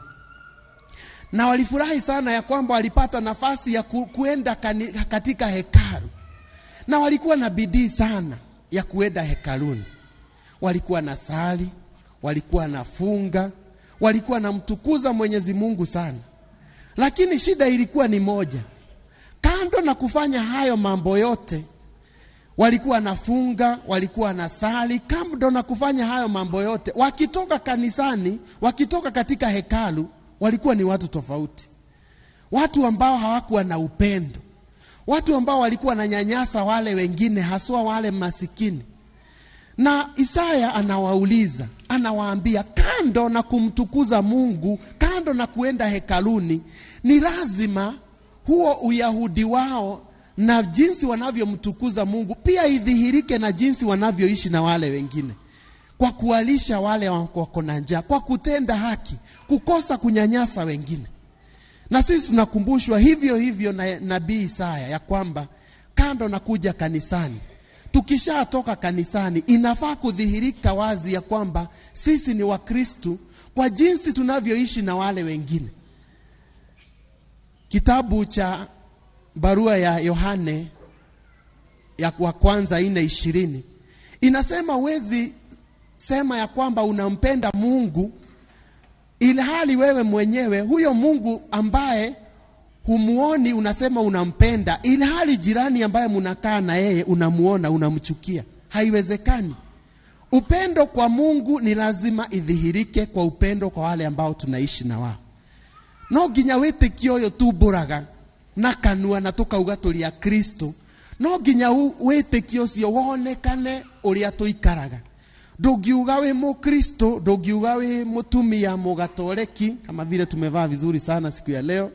Na walifurahi sana ya kwamba walipata nafasi ya kuenda katika hekalu. Na walikuwa na bidii sana ya kuenda hekaluni. Walikuwa na sali, walikuwa na funga, walikuwa na mtukuza Mwenyezi Mungu sana. Lakini shida ilikuwa ni moja. Kando na kufanya hayo mambo yote, walikuwa na funga, walikuwa na sali, kando na kufanya hayo mambo yote, wakitoka kanisani, wakitoka katika hekalu, walikuwa ni watu tofauti. Watu ambao hawakuwa na upendo. Watu ambao walikuwa na nyanyasa wale wengine, haswa wale masikini. Na Isaya anawauliza, anawaambia, kando na kumtukuza Mungu, kando na kuenda hekaluni, ni lazima huo Uyahudi wao na jinsi wanavyomtukuza Mungu pia idhihirike na jinsi wanavyoishi na wale wengine. Kwa kuwalisha wale wako na njaa, kwa kutenda haki, kukosa kunyanyasa wengine. Na sisi tunakumbushwa hivyo hivyo na nabii Isaya ya kwamba kando na kuja kanisani, Tukishatoka kanisani inafaa kudhihirika wazi ya kwamba sisi ni Wakristu kwa jinsi tunavyoishi na wale wengine. Kitabu cha barua ya Yohane ya wa kwanza 4:20 inasema huwezi sema ya kwamba unampenda Mungu ilhali wewe mwenyewe huyo Mungu ambaye humuoni unasema unampenda, ilhali jirani ambaye mnakaa na yeye unamuona unamchukia. Haiwezekani. Upendo kwa Mungu ni lazima idhihirike kwa upendo kwa wale ambao tunaishi na wao. No nginya wĩtĩkio ũyũ tumbũraga na kanua na tũkauga tũrĩ a Kristo, no nginya wĩtĩkio ũcio wonekane ũrĩa tũikaraga. Ndũngiuga wĩ Mũkristo, ndũngiuga wĩ mũtumia Mũgatoleki, kama vile tumevaa vizuri sana siku ya leo.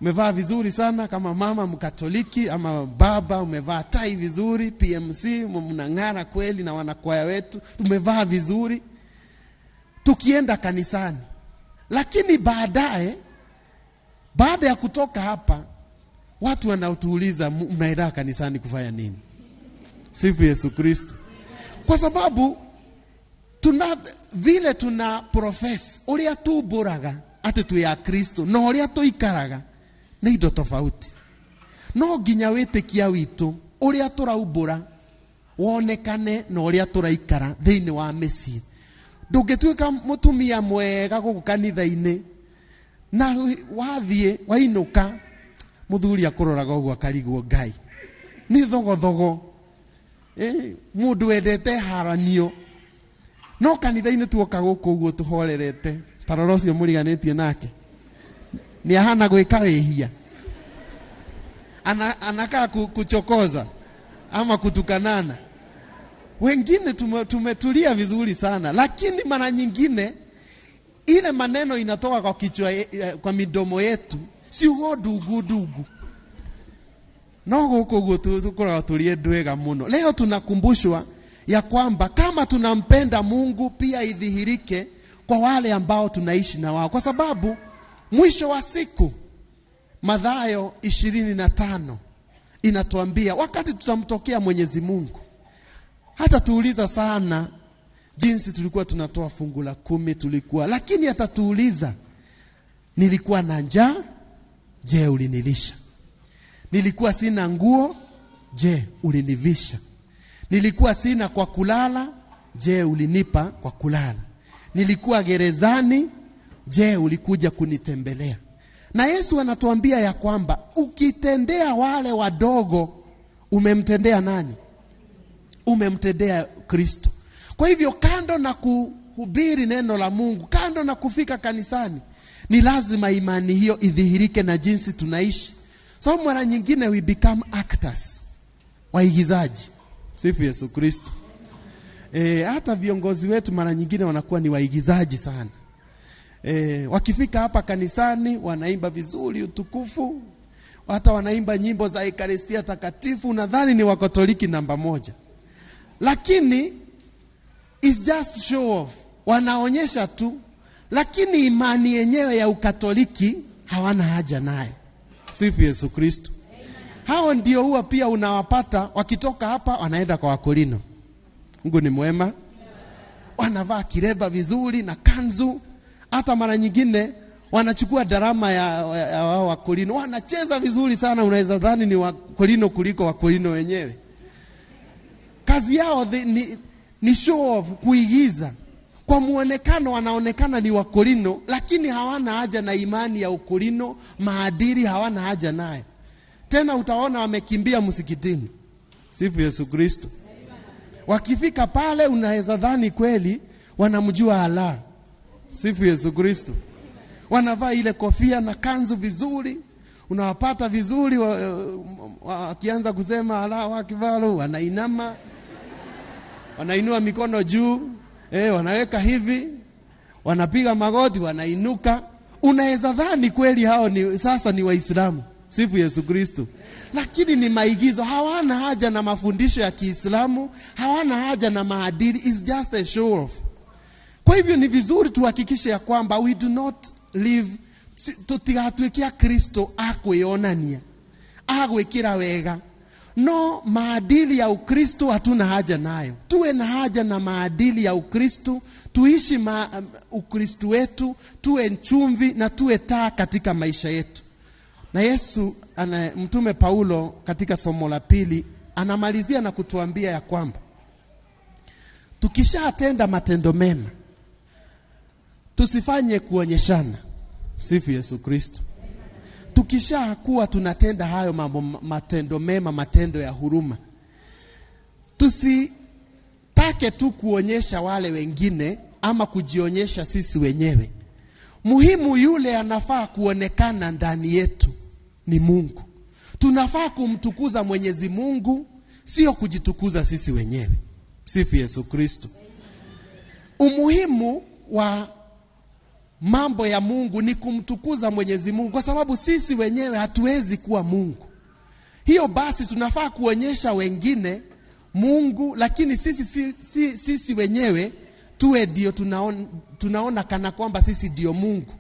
Umevaa vizuri sana kama mama Mkatoliki ama baba, umevaa tai vizuri, PMC mnang'ara kweli na wanakwaya wetu, tumevaa vizuri tukienda kanisani. Lakini baadaye, baada ya kutoka hapa, watu wanatuuliza mnaenda kanisani kufanya nini? Sifu Yesu Kristo. Kwa sababu tuna vile tuna profess uria tumburaga ati twi a Kristo na uria tuikaraga nĩ indo tofauti. No nginya wĩtĩkia witũ ũrĩa tũraumbũra wonekane na ũrĩa tũraikara thĩinĩ wa mĩciĩ. Ndũngĩtuĩka mũtumia mwega gũkũ kanitha-inĩ na wathiĩ wainũka mũthuri akũroraga ũguo akarigwo Ngai nĩ thogothogo, mũndũ wendete haranio. No kanitha-inĩ tuoka gũkũ ũguo tũhorerete, ta rora ũcio mũriganĩtie nake ni ahana gwĩka wĩhia, anakaa kuchokoza ama kutukanana. Wengine tumetulia vizuri sana, lakini mara nyingine ile maneno inatoka kwa kichwa, kwa midomo yetu ciugo ndugu ndugu. No gũkũ ũguo tũkoragwo tũrĩ andũ ega mũno. Leo tunakumbushwa ya kwamba kama tunampenda Mungu pia idhihirike kwa wale ambao tunaishi na wao, kwa sababu mwisho wa siku Mathayo 25 inatuambia wakati tutamtokea Mwenyezi Mungu hatatuuliza sana jinsi tulikuwa tunatoa fungu la 10 tulikuwa, lakini atatuuliza nilikuwa na njaa, je ulinilisha? Nilikuwa sina nguo, je ulinivisha? Nilikuwa sina kwa kulala, je ulinipa kwa kulala? Nilikuwa gerezani, je ulikuja kunitembelea? Na Yesu anatuambia ya kwamba ukitendea wale wadogo umemtendea nani? Umemtendea Kristo. Kwa hivyo kando na kuhubiri neno la Mungu, kando na kufika kanisani, ni lazima imani hiyo idhihirike na jinsi tunaishi. So mara nyingine we become actors, waigizaji. Sifu Yesu Kristo. Hata viongozi wetu mara nyingine wanakuwa ni waigizaji sana. Wakifika hapa kanisani wanaimba vizuri utukufu, hata wanaimba nyimbo za Ekaristia takatifu, nadhani ni Wakatoliki namba 1. Lakini it's just show off, wanaonyesha tu, lakini imani yenyewe ya Ukatoliki hawana haja nayo. Sifu Yesu Kristo. Hao ndio huwa pia unawapata wakitoka hapa wanaenda kwa Wakorino. Mungu ni mwema. Wanavaa kireba vizuri na kanzu. Hata mara nyingine wanachukua darama ya Wakorino. Wanacheza vizuri sana, unaweza dhani ni Wakorino kuliko Wakorino wenyewe. Kazi yao ni show off, kuigiza. Kwa muonekano wanaonekana ni Wakorino, lakini hawana haja na imani ya Ukorino, maadili hawana haja nayo. Tena utaona wamekimbia msikitini. Sifu Yesu Kristo. Wakifika pale unaweza dhani kweli wanamjua Allah. Sifu Yesu Kristo. Wanavaa ile kofia na kanzu vizuri, unawapata vizuri, wakianza kusema Allahu Akbar wanainama, wanainua mikono juu, wanaweka hivi, wanapiga magoti, wanainuka. Unaweza dhani kweli hao ni sasa ni Waislamu. Sifu Yesu Kristo. Lakini ni maigizo, hawana haja na mafundisho ya Kiislamu, hawana haja na maadili, it's just a show off. Kwa hivyo ni vizuri tuhakikishe ya kwamba we do not live, tutigatuikia Kristo akwionania, agwikira wega. No maadili ya Ukristo hatuna haja nayo. Tuwe na haja na maadili ya Ukristo, tuishi Ukristo wetu, tuwe chumvi na tuwe taa katika maisha yetu. Na Yesu Mtume Paulo katika somo la pili anamalizia na kutuambia ya kwamba tukishatenda matendo mema tusifanye kuonyeshana. Sifu Yesu Kristo. Tukishakuwa tunatenda hayo mambo, matendo mema, matendo ya huruma, tusitake tu kuonyesha wale wengine ama kujionyesha sisi wenyewe. Muhimu yule anafaa kuonekana ndani yetu ni Mungu. Tunafaa kumtukuza Mwenyezi Mungu, sio kujitukuza sisi wenyewe. Sifu Yesu Kristo. Umuhimu wa mambo ya Mungu ni kumtukuza Mwenyezi Mungu, kwa sababu sisi wenyewe hatuwezi kuwa Mungu. Hiyo basi tunafaa kuonyesha wengine Mungu, lakini sisi wenyewe tuwe ndio tunaona kana kwamba sisi ndio Mungu.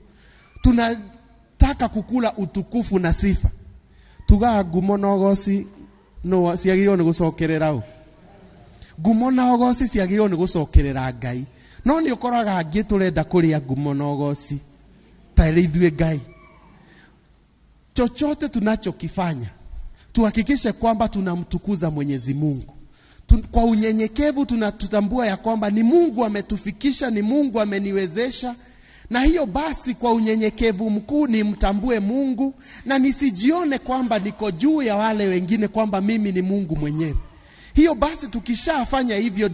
Tunataka kukula utukufu na sifa. Tugaga ngumo na ũgoci no ciagĩrĩirwo nĩ gũcokerera ũ? Ngumo na ũgoci ciagĩrĩirwo nĩ gũcokerera Ngai. No nĩ ũkoraga angĩ tũrenda kũrĩa ngumo na ũgoci ta ĩrĩ ithuĩ Ngai. Chochote tunachokifanya tuhakikishe kwamba tunamtukuza Mwenyezi Mungu. Kwa unyenyekevu tunatutambua ya kwamba ni Mungu ametufikisha, ni Mungu ameniwezesha. Na hiyo basi kwa unyenyekevu mkuu nimtambue Mungu na nisijione kwamba niko juu ya wale wengine, kwamba mimi ni Mungu mwenyewe. Hiyo basi tukishafanya hivyo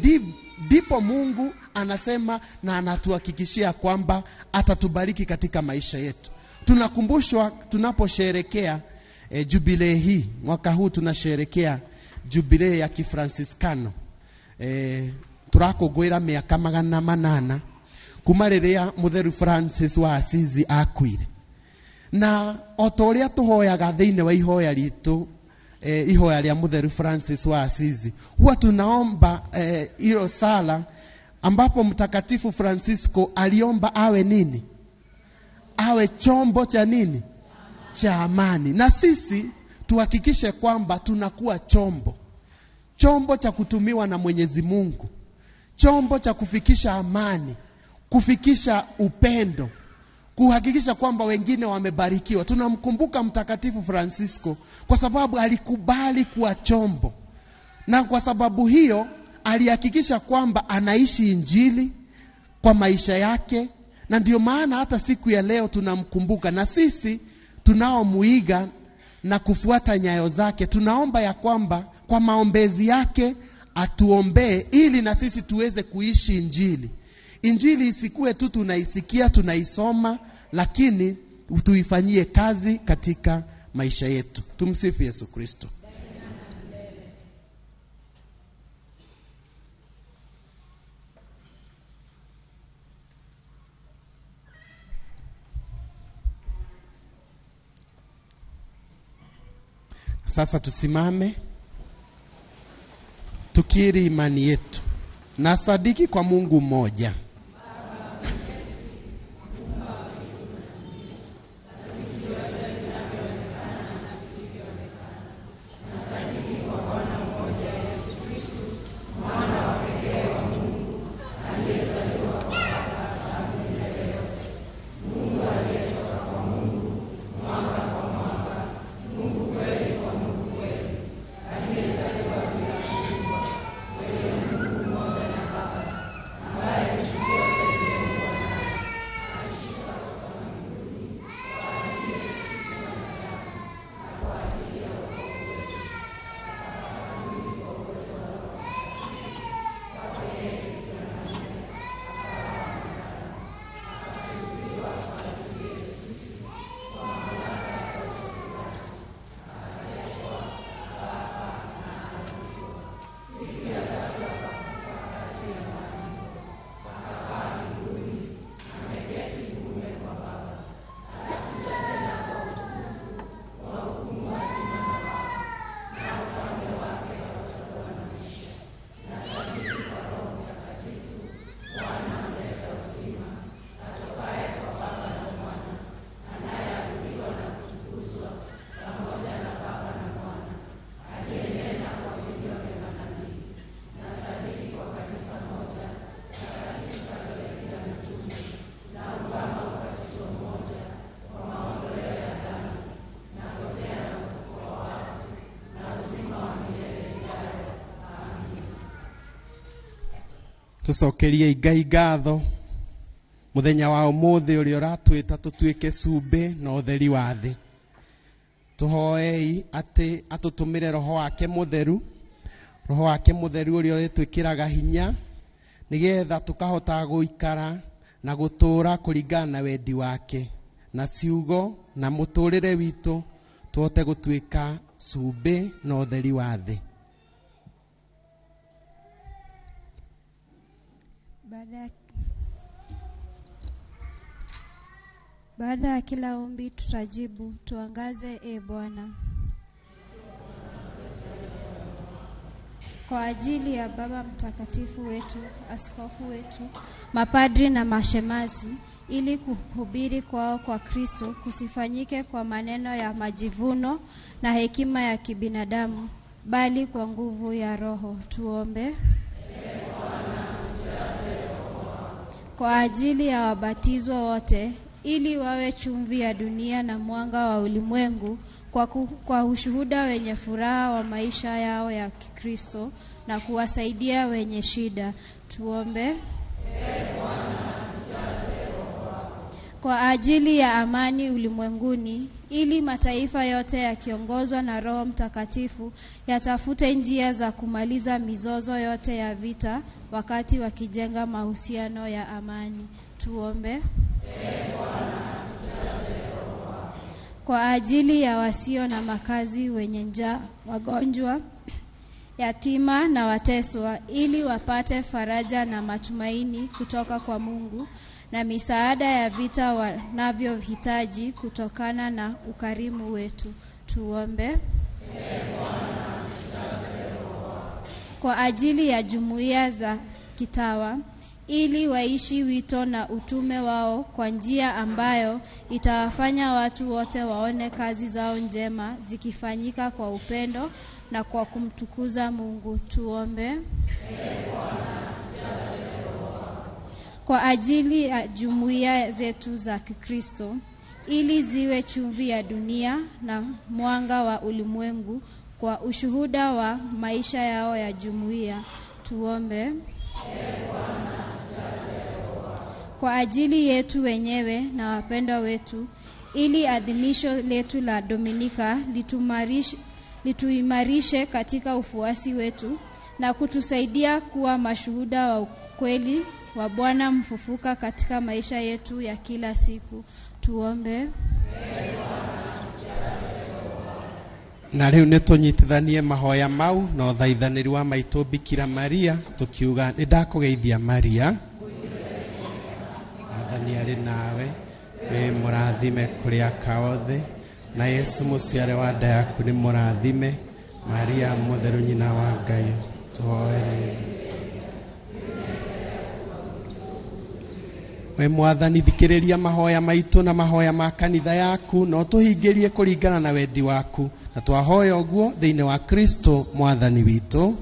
ndipo Mungu anasema na anatuhakikishia kwamba atatubariki katika maisha yetu. Tunakumbushwa tunaposherehekea jubilee hii, mwaka huu tunasherehekea jubilee ya Kifransiskano. Turakũngũĩra mĩaka 800 kuma rĩrĩa Mũtheru Francis wa Assisi akuire. Na o ta ũrĩa tũhoyaga thĩinĩ wa ihoya ritũ, ihoya rĩa Mũtheru Francis wa Assisi, huwa tunaomba hilo sala ambapo Mtakatifu Francisco aliomba awe nini? Awe chombo cha nini? Cha amani. Na sisi tuhakikishe kwamba tunakuwa chombo. Chombo cha kutumiwa na Mwenyezi Mungu. Chombo cha kufikisha amani, kufikisha upendo, kuhakikisha kwamba wengine wamebarikiwa. Tunamkumbuka Mtakatifu Francisco kwa sababu alikubali kuwa chombo. Na kwa sababu hiyo alihakikisha kwamba anaishi Injili kwa maisha yake, na ndio maana hata siku ya leo tunamkumbuka. Na sisi tunaomuiga na kufuata nyayo zake, tunaomba ya kwamba kwa maombezi yake atuombee ili na sisi tuweze kuishi Injili. Injili isikue tu tunaisikia, tunaisoma, lakini tuifanyie kazi katika maisha yetu. Tumsifu Yesu Kristo. Sasa tusimame tukiri imani yetu. Na sadiki kwa Mungu mmoja, Tucokerie Ngai ngatho muthenya wa umuthi uria uratwita tutuike cumbĩ na ũtheri wa thĩ. Tuhoei atĩ atũtũmĩre roho wake mũtheru, roho wake mũtheru ũrĩa ũrĩtwĩkĩraga hinya nĩgetha tũkahota gũikara na gũtũũra kũringana na wendi wake, na ciugo na mũtũũrĩre witũ tũhote gũtuĩka cumbĩ na ũtheri wa thĩ. Baada ya kila ombi tutajibu, tuangaze e Bwana. Kwa ajili ya Baba Mtakatifu wetu, askofu wetu, mapadri na mashemasi, ili kuhubiri kwao kwa Kristo kusifanyike kwa maneno ya majivuno na hekima ya kibinadamu, bali kwa nguvu ya Roho. Tuombe. Kwa ajili ya wabatizwa wote, ili wawe chumvi ya dunia na mwanga wa ulimwengu, kwa ushuhuda wenye furaha wa maisha yao ya Kikristo na kuwasaidia wenye shida. Tuombe. Kwa ajili ya amani ulimwenguni, ili mataifa yote yakiongozwa na Roho Mtakatifu yatafute njia za kumaliza mizozo yote ya vita wakati wakijenga mahusiano ya amani. Tuombe. Kwa ajili ya wasio na makazi, wenye njaa, wagonjwa, yatima na wateswa, ili wapate faraja na matumaini kutoka kwa Mungu na misaada ya vita wanavyohitaji kutokana na ukarimu wetu. Tuombe. Kwa ajili ya jumuiya za kitawa, ili waishi wito na utume wao kwa njia ambayo itawafanya watu wote waone kazi zao njema zikifanyika kwa upendo na kwa kumtukuza Mungu. Tuombe. Kwa ajili ya jumuiya zetu za Kikristo, ili ziwe chumvi ya dunia na mwanga wa ulimwengu kwa ushuhuda wa maisha yao ya jumuiya. Tuombe. Kwa ajili yetu wenyewe na wapendwa wetu, ili adhimisho letu la Dominika lituimarishe katika ufuasi wetu na kutusaidia kuwa mashuhuda wa ukweli wa Bwana mfufuka katika maisha yetu ya kila siku. Tuombe. Na rĩu nĩ tũnyitithanie mahoya mau na ũthaithanĩri wa maitũ Bikira Maria, tũkiuga nĩ ndakũgeithia Maria, Mwathani arĩ nawe, wĩ mũrathime kũrĩ aka othe, na Yesu mũciare wa nda yaku nĩ mũrathime. Maria mũtheru nyina wa Ngai, tũhoere. We Mwathani, thikĩrĩria mahoya maitũ na mahoya ma kanitha yaku, na ũtũhingĩrie kũringana na wendi waku, na twahoya ũguo thĩinĩ wa Kristo Mwathani witũ.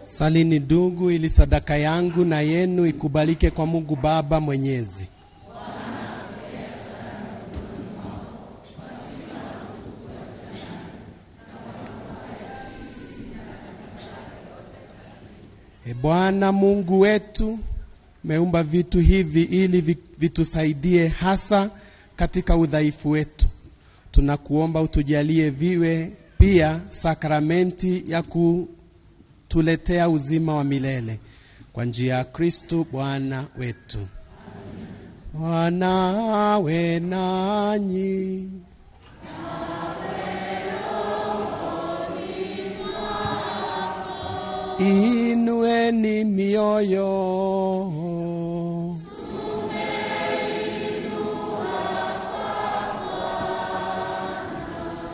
Salini ndugu, ili sadaka yangu na yenu ikubalike kwa Mungu Baba Mwenyezi. E Bwana Mungu wetu, umeumba vitu hivi ili vitusaidie hasa katika udhaifu wetu. Tunakuomba utujalie viwe pia sakramenti ya kutuletea uzima wa milele kwa njia ya Kristo Bwana wetu. Bwana awe nanyi. Inueni mioyo.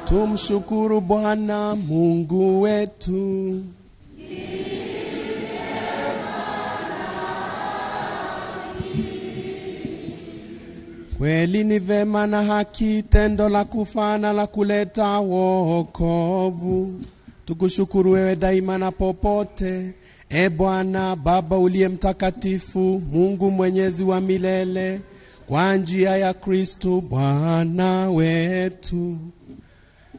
Tumshukuru Bwana Mungu wetu. Kweli ni vema na haki, tendo la kufana la kuleta wokovu. Tukushukuru wewe daima na popote, e Bwana Baba uliye mtakatifu, Mungu mwenyezi wa milele, kwa njia ya Kristo Bwana wetu.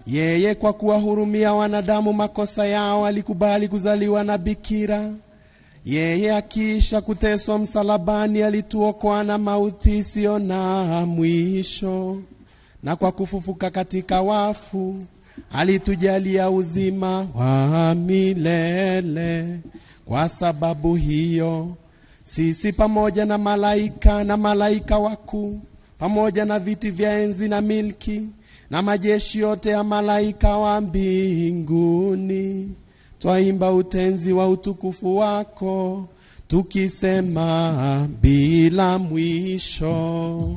Yeye kwa kuwahurumia wanadamu makosa yao alikubali kuzaliwa na bikira. Yeye akiisha kuteswa msalabani alituokoa na mauti isiyo na mwisho, na kwa kufufuka katika wafu alitujalia uzima wa milele. Kwa sababu hiyo sisi pamoja na malaika na malaika wakuu, pamoja na viti vya enzi na milki na majeshi yote ya malaika wa mbinguni, twaimba utenzi wa utukufu wako, tukisema bila mwisho.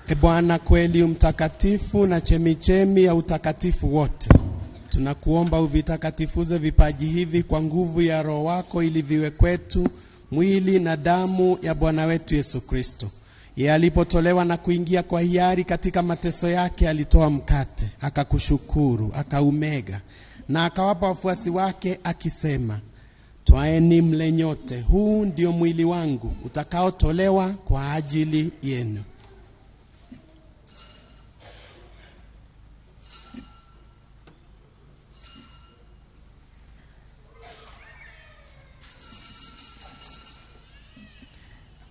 E Bwana kweli mtakatifu na chemichemi ya utakatifu wote, tunakuomba uvitakatifuze vipaji hivi kwa nguvu ya Roho wako, ili viwe kwetu mwili na damu ya Bwana wetu Yesu Kristo. Yeye alipotolewa na kuingia kwa hiari katika mateso yake, alitoa mkate, akakushukuru, akaumega na akawapa wafuasi wake akisema, twaeni mle nyote, huu ndio mwili wangu utakaotolewa kwa ajili yenu.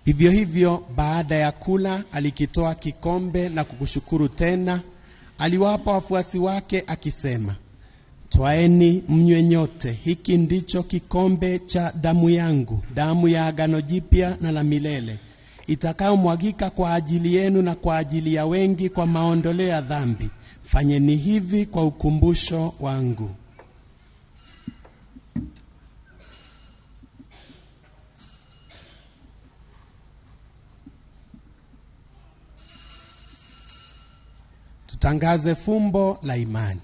Vivyo hivyo baada ya kula alikitoa kikombe na kukushukuru tena, aliwapa wafuasi wake akisema, Twaeni mnywe nyote, hiki ndicho kikombe cha damu yangu, damu ya agano jipya na la milele, itakayomwagika kwa ajili yenu na kwa ajili ya wengi kwa maondoleo ya dhambi. Fanyeni hivi kwa ukumbusho wangu. Tutangaze fumbo la imani.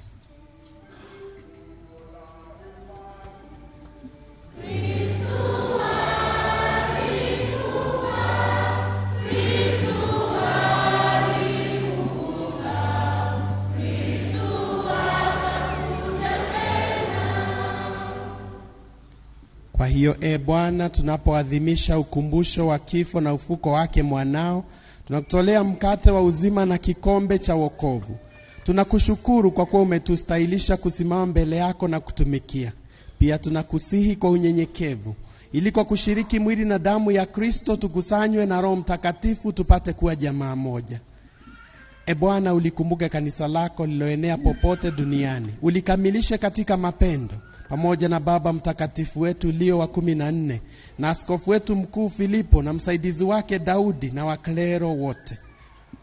Kwa hiyo e Bwana, tunapoadhimisha ukumbusho wa kifo na ufuko wake mwanao, tunakutolea mkate wa uzima na kikombe cha wokovu. Tunakushukuru kwa kuwa umetustahilisha kusimama mbele yako na kutumikia. Pia tunakusihi kwa unyenyekevu, ili kwa kushiriki mwili na damu ya Kristo tukusanywe na Roho Mtakatifu tupate kuwa jamaa moja. E Bwana, ulikumbuke kanisa lako lililoenea popote duniani, ulikamilishe katika mapendo pamoja na Baba Mtakatifu wetu Leo wa 14 na askofu wetu mkuu Filipo na msaidizi wake Daudi na waklero wote.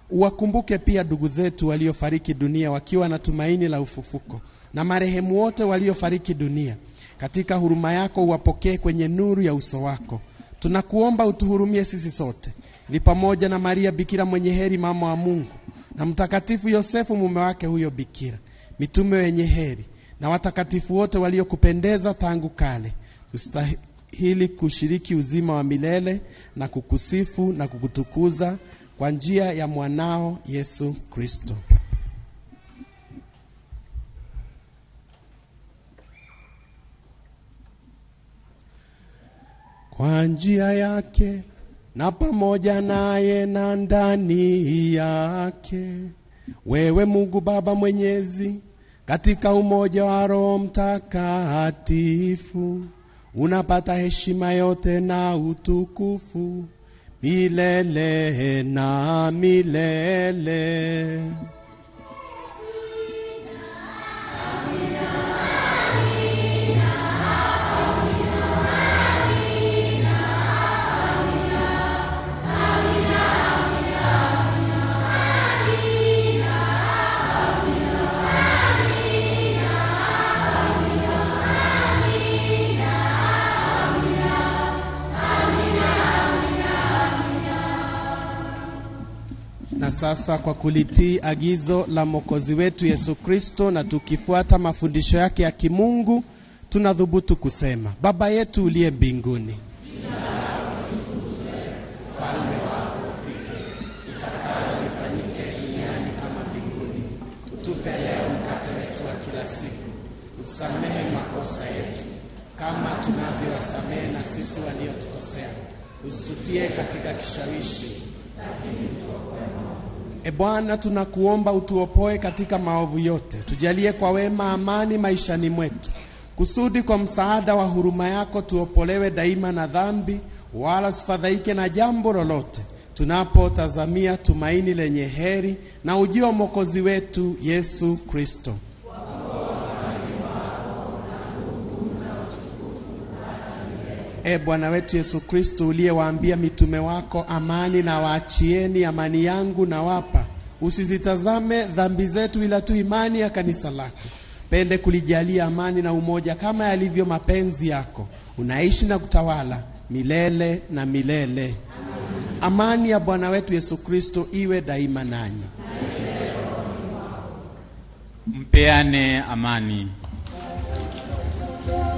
Uwakumbuke pia ndugu zetu waliofariki dunia wakiwa na tumaini la ufufuko, na marehemu wote waliofariki dunia. Katika huruma yako uwapokee kwenye nuru ya uso wako. Tunakuomba utuhurumie sisi sote, ili pamoja na Maria Bikira mwenye heri, mama wa Mungu, na Mtakatifu Yosefu mume wake huyo Bikira, mitume wenye heri na watakatifu wote waliokupendeza tangu kale, tustahili kushiriki uzima wa milele na kukusifu na kukutukuza kwa njia ya mwanao Yesu Kristo. Kwa njia yake na pamoja naye na ndani yake, wewe Mungu Baba Mwenyezi, katika umoja wa Roho Mtakatifu, unapata heshima yote na utukufu milele na milele. Na sasa kwa kulitii agizo la Mwokozi wetu Yesu Kristo na tukifuata mafundisho yake ya kimungu, tunadhubutu kusema: Baba yetu uliye mbinguni, ufalme wako ufike, utakalo lifanyike duniani kama mbinguni. Utupe leo mkate wetu wa kila siku, usamehe makosa yetu kama tunavyowasamehe na sisi waliotukosea, usitutie katika kishawishi. E Bwana, tunakuomba utuopoe katika maovu yote, tujalie kwa wema amani maishani mwetu, kusudi kwa msaada wa huruma yako tuopolewe daima na dhambi, wala usifadhaike na jambo lolote, tunapotazamia tumaini lenye heri na ujio wa Mwokozi wetu Yesu Kristo. E Bwana wetu Yesu Kristo, uliyewaambia mitume wako, amani na waachieni, amani yangu na wapa, usizitazame dhambi zetu, ila tu imani ya kanisa lako. Pende kulijalia amani na umoja kama yalivyo mapenzi yako. Unaishi na kutawala milele na milele. Amen. Amani ya Bwana wetu Yesu Kristo iwe daima nanyi. Mpeane amani. Yeah.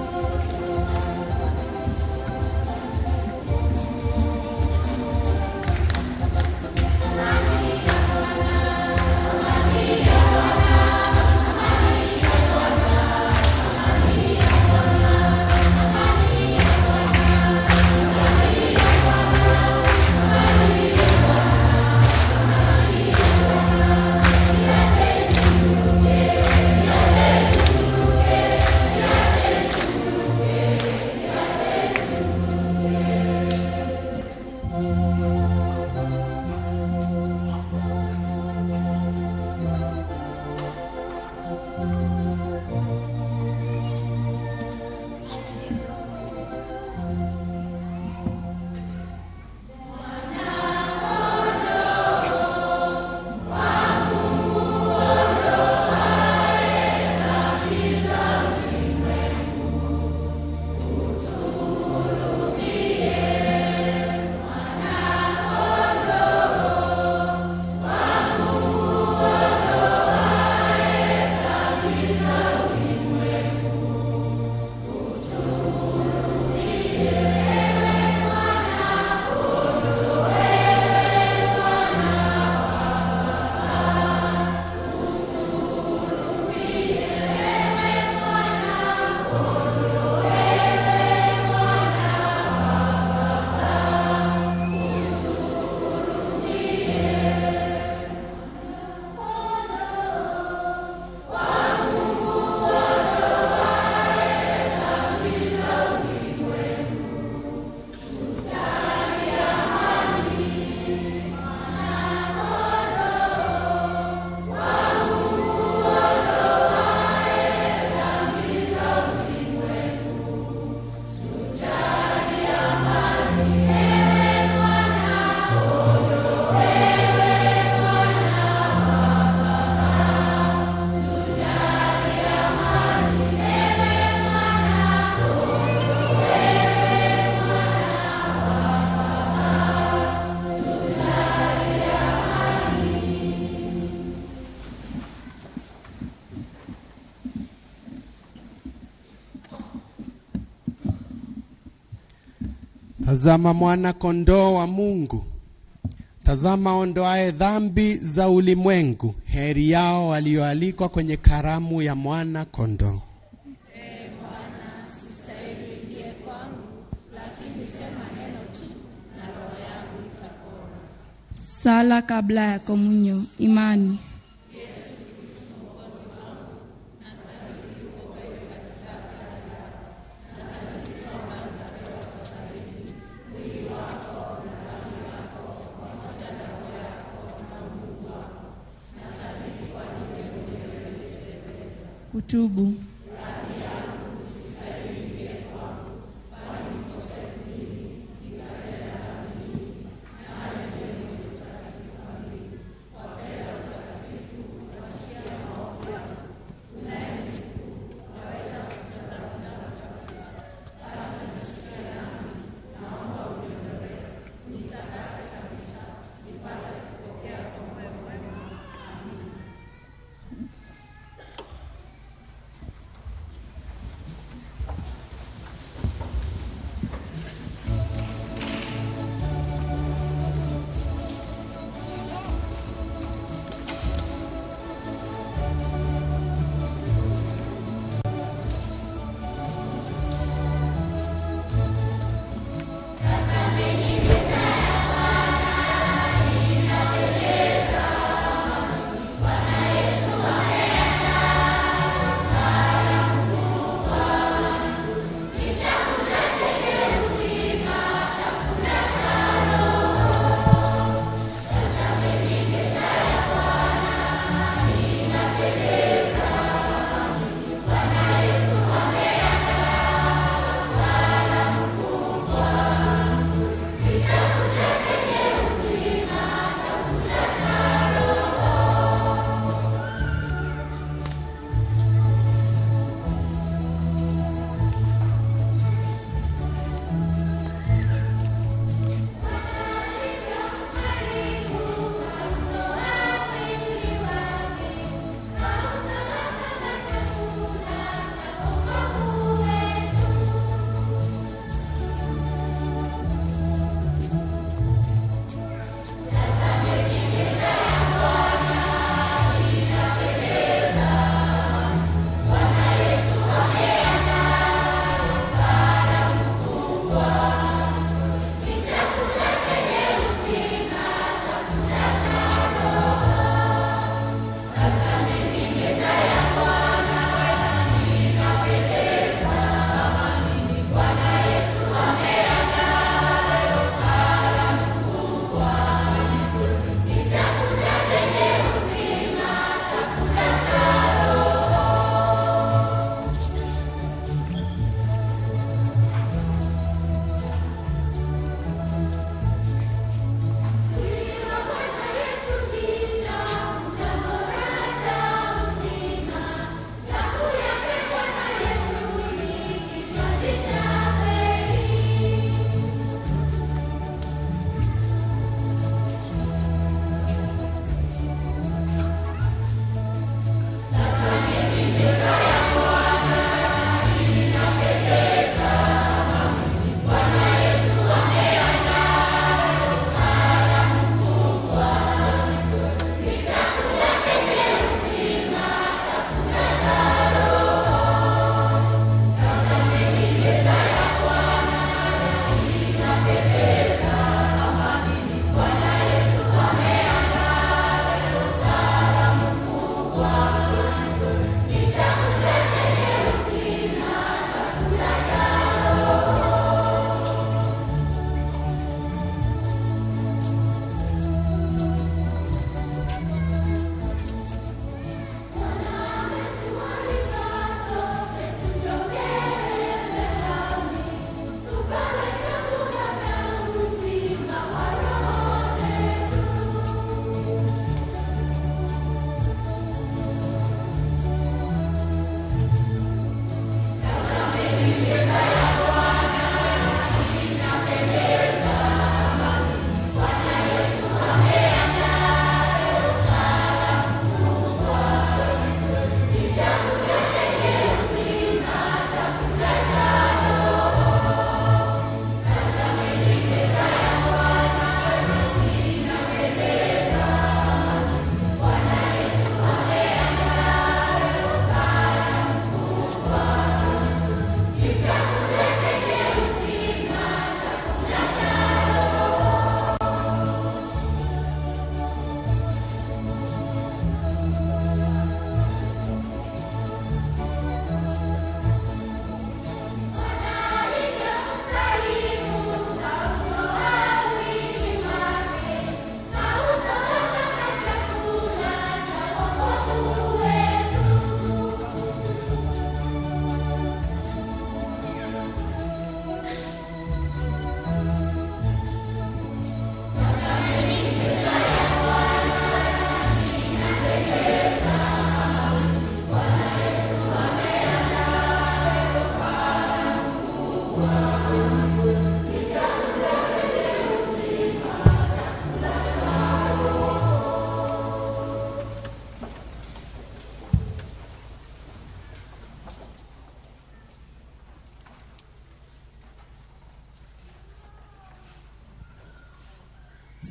Tazama mwana kondoo wa Mungu, tazama ondoaye dhambi za ulimwengu. Heri yao walioalikwa kwenye karamu ya mwana kondoo. Sala kabla ya komunyo. Imani. Kutubu.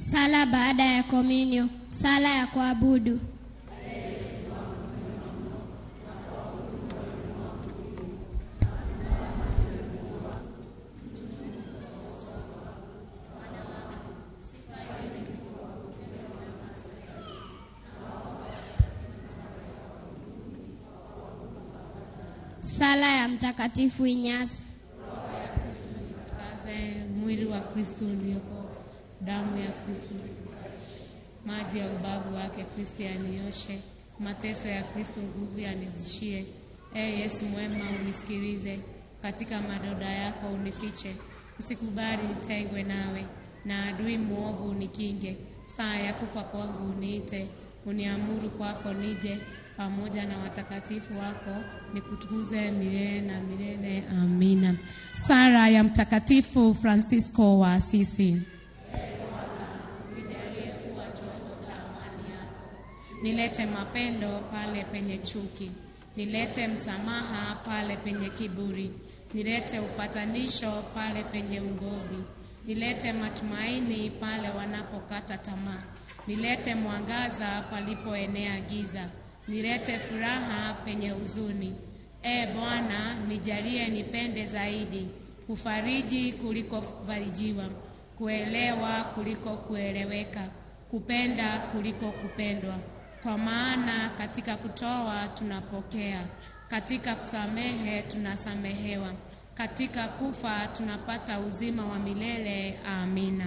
Sala baada ya komunyo, sala ya kuabudu. Sala ya Mtakatifu Inyasi. Kaze mwili wa Kristo ulioko, damu ya Kristo, maji ya ubavu wake Kristo yanioshe, mateso ya Kristo nguvu yanizishie. E Yesu mwema, unisikilize, katika madoda yako unifiche, usikubali nitengwe nawe, na adui mwovu unikinge. Saa ya kufa kwangu uniite, uniamuru kwako nije, pamoja na watakatifu wako nikutukuze milele na milele. Amina. Sala ya Mtakatifu Francisco wa Asisi. Nijalie kuwa chombo cha amani yako, nilete mapendo pale penye chuki, nilete msamaha pale penye kiburi, nilete upatanisho pale penye ugomvi, nilete matumaini pale wanapokata tamaa, nilete mwangaza palipoenea giza, nilete furaha penye huzuni. E Bwana, nijalie nipende zaidi, kufariji kuliko kufarijiwa, kuelewa kuliko kueleweka, kupenda kuliko kupendwa. Kwa maana katika kutoa tunapokea, katika kusamehe tunasamehewa, katika kufa tunapata uzima wa milele. Amina.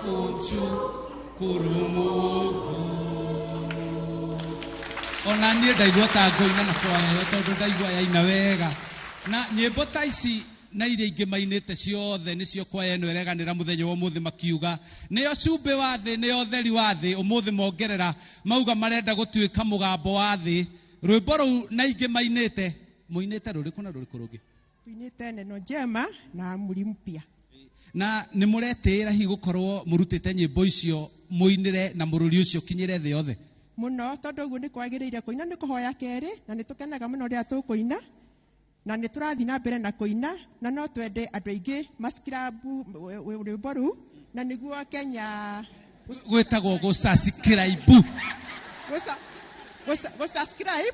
Kumshukuru Mungu. Ona niĩ ndaigua ta ngũina na kwaya ĩyo tondũ ndaigua yaina wega. Na nyĩmbo ta ici na iria ingĩ mainĩte ciothe nĩcio kwaya ĩno ĩreganĩra mũthenya wa ũmũthĩ makiuga nĩyo cumbĩ wa thĩ, nĩyo ũtheri wa thĩ. Ũmũthĩ mongerera mauga marenda gũtuĩka mũgambo wa thĩ. Rwĩmbo rũu na ingĩ mainĩte, mũinĩte rũrĩkũ na rũrĩkũ rũngĩ? Tuinĩte Neno Njema na Amri Mpya. Na nĩ mũretĩĩra hihi gũkorwo mũrutĩte nyĩmbo icio mũinĩre na mũrũri ũcio ũkinyĩre thĩ yothe? Mũno, tondũ ũguo nĩ kwagĩrĩire. Kũina nĩ kũhoya kerĩ, na nĩ tũkenaga mũno rĩrĩa tũkũina, na nĩ tũrathiĩ na mbere na kũina, na no twende andũ aingĩ maskrabu rwĩmbo rũu, na nĩguo Kenya Gwĩtagwo gũcascribe. Gũsubscribe,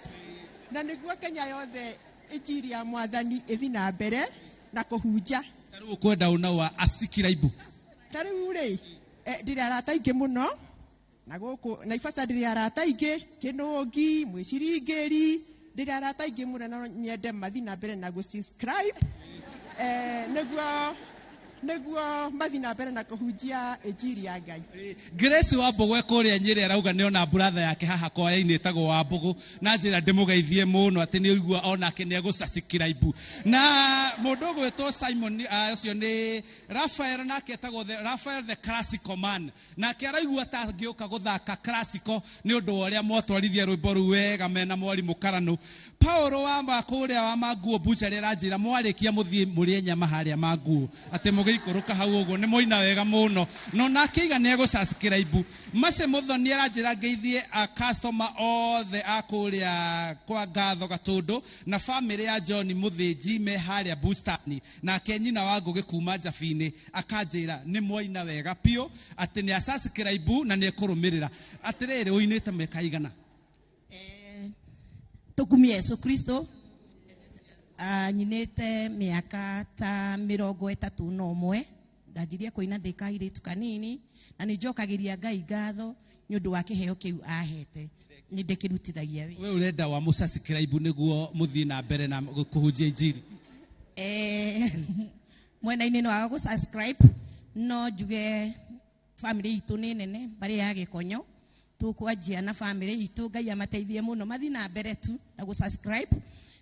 na nĩguo Kenya yothe injiri ya Mwathani ĩthiĩ na mbere na kũhunja. Rĩu ũkwenda ũna wa ascribe. Ta rĩu rĩ, ndĩrĩ arata aingĩ mũno na gũkũ Naivasha, ndĩrĩ arata aingĩ Kĩnũngi, Mwĩciringĩri, ndĩrĩ arata aingĩ mũno, na nyende mathiĩ na mbere na gũsubscribe, nĩguo mathiĩ na mbere na kũhunjia injiri ya Ngai. Grace wa Mbũgũ kũrĩa Nyĩrĩ arauga nĩ ona brother yake haha kwaya-inĩ ĩtagwo wa Mbũgũ, na njĩra ndĩmũgeithie mũno atĩ nĩ oigua onake nĩ egũsubscribe. Na mũndũ ũgwĩtwo Simon, ũcio nĩ Raphael, nake etagwo Raphael the Classical Man, nake araigua ta angĩũka gũthaka classical nĩ ũndũ wa ũrĩa mwatwarithia rwĩmbo rũu wega mena mwarimũ Karanũ. Paulo wa kũrĩa wa Manguo Butchery aranjĩra mwarĩkia mũthiĩ mũrĩe nyama harĩa Manguo, atĩ mũgĩikũrũka hau ũguo nĩ mũina wega mũno. No nake iga nĩ egũsubscribe. Mace Mũthoni aranjĩra ngeithie a customer othe a kũrĩa kwa Ngatho Gatũndũ na famĩlĩ ya John Mũthĩnji me harĩa Bustani. Nake nyina wa Ngũgĩ kuma Njabinĩ akanjĩra nĩ mwaina wega biũ, atĩ nĩ asubscribe na nĩ ekũrũmĩrĩra. Atĩrĩrĩ, ũinĩte mĩaka igana? Tũkumie Yesu Kristo. Nyinĩte mĩaka ta 31. Ndanjirie kũina ndĩ kairĩtu kanini, na nĩ njokagĩria Ngai ngatho nĩ ũndũ wa kĩheo kĩu ahete, nĩ ndĩkĩrutithagia wĩra. We ũrenda wa mũsubscribe nĩguo mũthiĩ na mbere na kũhunjia injiri? Mwena-inĩ no waga gũ-subscribe, no njuge family itũ nĩ nene, mbarĩ ya Gĩkonyo. Tũkwanjia na family itũ, Ngai amateithie mũno mathiĩ na mbere tu na gũ-subscribe.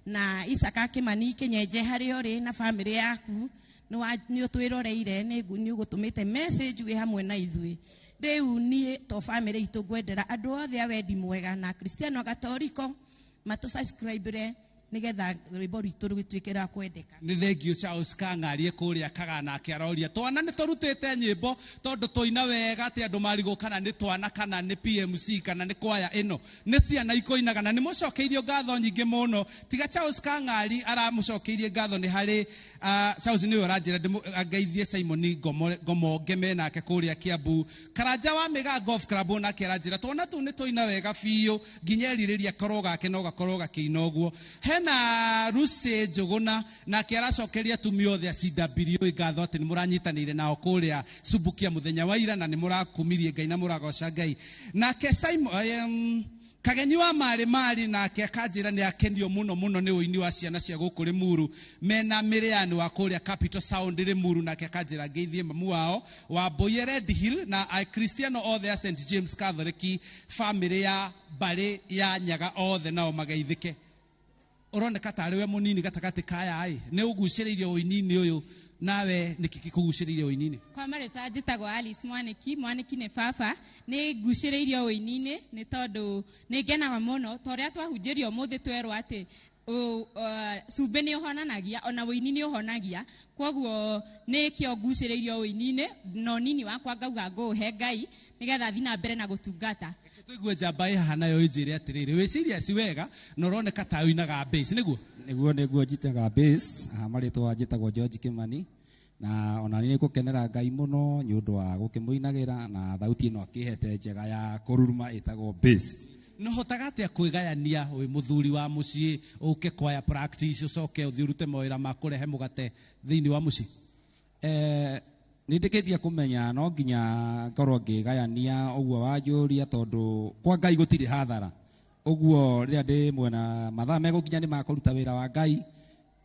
Na Isaka Kĩmani Kĩnyenje harĩa ũrĩ na family yaku, nĩ ũtwĩroreire, nĩ ũgũtũmĩte message wĩ hamwe na ithuĩ. Rĩu niĩ to family itũ ngwendera andũ othe a wendi mwega na Kristiano Gatoriko matũ-subscribe nĩgetha rwĩmbo rwitũ rũgĩtuĩke rwa kwendeka. Nĩ thengio Charles Kang'arie kũrĩa Kagana, aroria twana nĩ tũrutĩte nyĩmbo tondũ tũina wega atĩ andũ marigwo kana nĩ twana kana nĩ PMC kana nĩ kwaya ĩno nĩ ciana ikũinaga, na nĩ mũcokeirio ngatho nyingĩ mũno. Tiga Charles Kang'ari aramũcokeirie ngatho, nĩ harĩ Charles nĩwe ũranjĩra angeithie Simon Ngomonge menake kũrĩa Kiambu. Karanja wa Mĩgaa Golf Club onake aranjĩra twana tũu nĩ tũina wega biũ, nginya erirĩria korwo gake no gakorwo gakĩina ũguo. Hena Lucy Njũgũna nake aracokeria atumia othe a CWA ngatho atĩ nĩ mũranyitanĩire nao kũrĩa Subukia mũthenya wa ira, na nĩ mũrakumirie Ngai na mũragoca Ngai. Nake Simon Kagenyi wa Marĩ Marĩ nake akanjĩra nĩ akenio mũno mũno nĩ ũini wa ciana cia gũkũ Limuru mena Mĩrĩani wa kũrĩa Capital Sound Limuru, nake akanjĩra ngeithie mamu wao wa Mboye Red Hill na Akristiano othe a St James Catholic family ya mbarĩ ya Nyaga othe nao mageithĩke. Ũroneka tarĩ we mũnini gatagatĩ kaya ĩ, nĩ ũgucĩrĩirio ũini-inĩ ũyũ, nawe nĩkĩ gĩkũgucĩrĩirie ũini-inĩ? Kwa marĩtwa njĩtagwo Alice Mwanĩki. Mwanĩki nĩ baba. Nĩ ngucĩrĩirio ũini-inĩ nĩ tondũ nĩ ngenaga mũno ta ũrĩa twahunjĩrio ũmũthĩ, twerwo atĩ cumbĩ nĩ ũhonanagia, ona ũini nĩ ũhonagia. Koguo nĩkĩo ngucĩrĩirio ũini-inĩ, na ũnini wakwa ngauga ngũũhe Ngai nĩgetha thiĩ na mbere na gũtungata. Tũigue njamba ĩ haha nayo ĩnjĩre atĩrĩrĩ, wĩciria ci wega na ũroneka ta ũinaga bass, nĩguo? Nĩguo njitaga bass. Marĩtwa njĩtagwo George Kĩmani, na ona niĩ nĩngũkenera Ngai mũno nĩ ũndũ wa gũkĩmũinagĩra na thauti ĩno akĩhete njega ya kũruruma ĩtagwo bass. Nĩ ũhotaga atĩa kwĩgayania wĩ mũthuri wa mũciĩ, ũke kwaya practice, ũcoke ũthiĩ ũrute mawĩra ma kũrehe mũgate thĩinĩ wa mũciĩ? Nĩ ndĩkĩtie kũmenya no nginya ngorwo ngĩgayania ũguo wanjũria, tondũ kwa Ngai gũtirĩ hathara. Ũguo rĩrĩa ndĩ mwena mathaa megũkinya nĩ ma kũruta wĩra wa Ngai,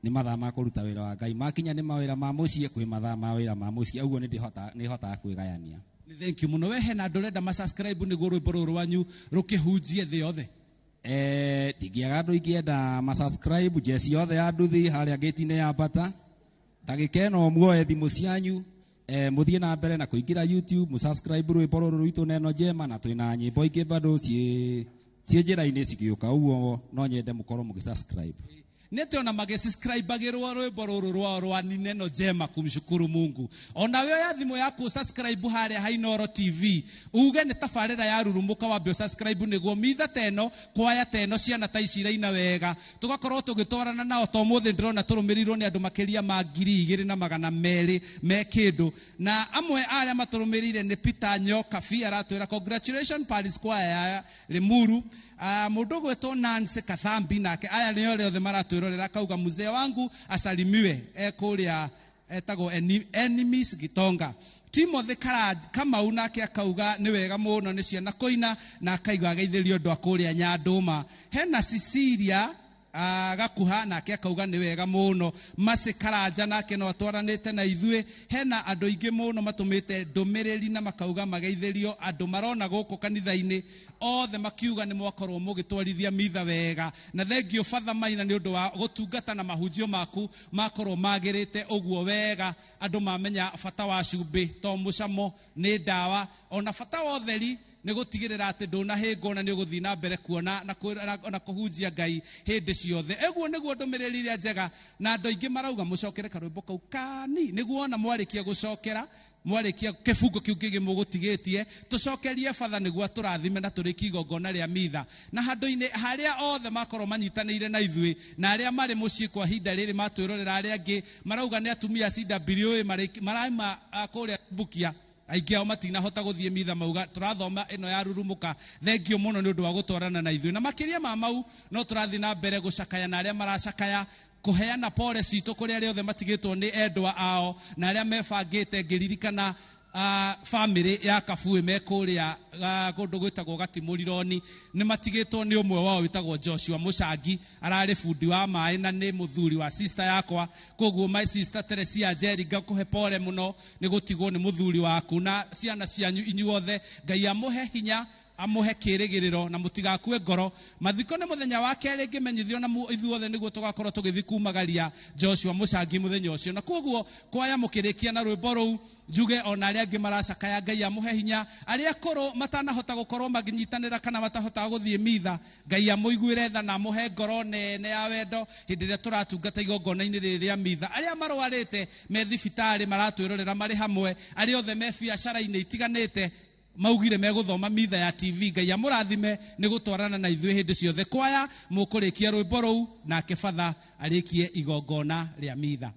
nĩ mathaa ma kũruta wĩra wa Ngai, makinya nĩ mawĩra ma mũciĩ, kwĩ mathaa ma wĩra ma mũciĩ. Ũguo nĩ hotaga kwĩgayania. Nĩ thank you mũno. We hena andũ ũrenda ma-subscribe nĩguo rwĩmbo rũrũ rwanyu rũkĩhunjie thĩ yothe? Ndingĩaga andũ ingĩenda ma-subscribe jeci yothe ya nduthi harĩa gate-inĩ ya Bata. Ndagĩka ĩno muoe thimũ cianyu, mũthiĩ na mbere na kũingĩra YouTube, mũsubscribe rwĩmbo rũrũ rwitũ Neno Njema, na twĩna nyĩmbo ingĩ bado ciĩ njĩra-inĩ cigĩũka, ũguo no nyende mũkorwo mũgĩ-subscribe. Nĩ atĩ ona magĩsubscribe-agĩrwo rwĩmbo rũrũ rwao rwa ni Neno Njema kumshukuru Mungu. Ona we oya thimũ yaku subscribe harĩa ha Inooro TV, uge nĩ tabarĩra ya rurumũka, wambe ũsubscribe nĩguo mitha teno kwaya teno ciana ta ici iraina wega tũgakorwo tũgĩtwarana nao. To mũthĩ ndĩrona tũrũmĩrĩirwo nĩ andũ makĩria ma 2200 me kĩndũ, na amwe arĩa matũrũmĩrĩire nĩ Peter Nyokabi aratwĩra congratulations Paris Choir ya Limuru. Mũndũ ũgwĩtwo Nancy Kathambi nake, aya nĩ arĩa othe maratwĩrorera, akauga mzee wangu asalimiwe e kũrĩa etagwo Enemies Gitonga. Timothy Kamau nake akauga nĩ wega mũno nĩ ciana kũina, na akaiga ageithĩrio andũ a kũrĩa Nyandũma. Hena Cecilia Gakuha nake akauga nĩ wega mũno. Masi Karanja nake no atwaranĩte na ithuĩ. Hena andũ aingĩ mũno matũmĩte ndũmĩrĩri na makauga mageithĩrio andũ marona gũkũ kanitha-inĩ othe, makiuga nĩ mwakorwo mũgĩtwarithia mitha wega, na thengio Father Maina nĩ ũndũ wa gũtungata na mahunjio maku makorwo magĩrĩte ũguo wega. Andũ mamenya bata wa cumbĩ to mũcamo, nĩ ndawa, ona bata wa ũtheri nĩ gũtigĩrĩra atĩ ndũnahĩngwo na nĩ ũgũthiĩ na mbere kuona na kũhunjia Ngai hĩndĩ ciothe. Ĩguo nĩguo ndũmĩrĩri ĩrĩa njega, na andũ aingĩ marauga mũcokere karwĩmbo kau kani nĩguo ona mwarĩkia gũcokera, mwarĩkia kĩbungo kĩu kĩngĩ mũgũtigĩtie, tũcokerie batha nĩguo tũrathime na tũrĩkie igongona rĩa mitha. Na handũ-inĩ harĩa othe makorwo manyitanĩire na ithuĩ na arĩa marĩ mũciĩ kwa ihinda rĩrĩ matwĩrorera, arĩa angĩ marauga nĩ atumia CWA maraima kũrĩa Bukia, aingĩ ao matinahota gũthiĩ mitha, mauga tũrathoma ĩno ya rurumũka. Thengio mũno nĩ ũndũ wa gũtwarana na ithuĩ, na makĩria ma mau no tũrathiĩ na mbere gũcakaya na arĩa maracakaya, kũheana pole citũ kũrĩ arĩa othe matigĩtwo nĩ endwa ao na arĩa mebangĩte. Ngĩririkana family ya Kabui me kũrĩa kũndũ gwĩtagwo Gatimũrironi, nĩ matigĩtwo nĩ ũmwe wao wĩtagwo Joshua Mũcangi, ararĩ bundi wa maĩ na nĩ mũthuri wa sister yakwa. Koguo my sister Teresia Njeri, ngakũhe pole mũno nĩ gũtigwo nĩ mũthuri waku na ciana cianyu inyuothe. Ngai amũhe hinya, amũhe kĩrĩgĩrĩro na mũtigakue ngoro. Mathiko nĩ mũthenya wa kerĩ ngĩmenyithio, na ithuothe nĩguo tũgakorwo tũgĩthiĩ kumagaria Joshua Mũcangi mũthenya ũcio. Na koguo kwaya mũkĩrĩkia na rwĩmbo rũu, njuge ona arĩa angĩ maracakaya Ngai amũhe hinya, arĩa akũrũ matanahota gũkorwo makĩnyitanĩra kana matahotaga gũthiĩ mitha, Ngai amũiguĩre tha na amũhe ngoro nene ya wendo hĩndĩ ĩrĩa tũratungata igongona-inĩ rĩrĩ rĩa mitha. Arĩa marwarĩte me thibitarĩ maratwĩrorera marĩ hamwe, arĩa othe me biacara-inĩ itiganĩte maugire megũthoma mitha ya TV, Ngai amũrathime nĩ gũtwarana na ithuĩ hĩndĩ ciothe. Kwaya mũkũrĩkia rwĩmbo rũu nake batha arĩkie igongona rĩa mitha.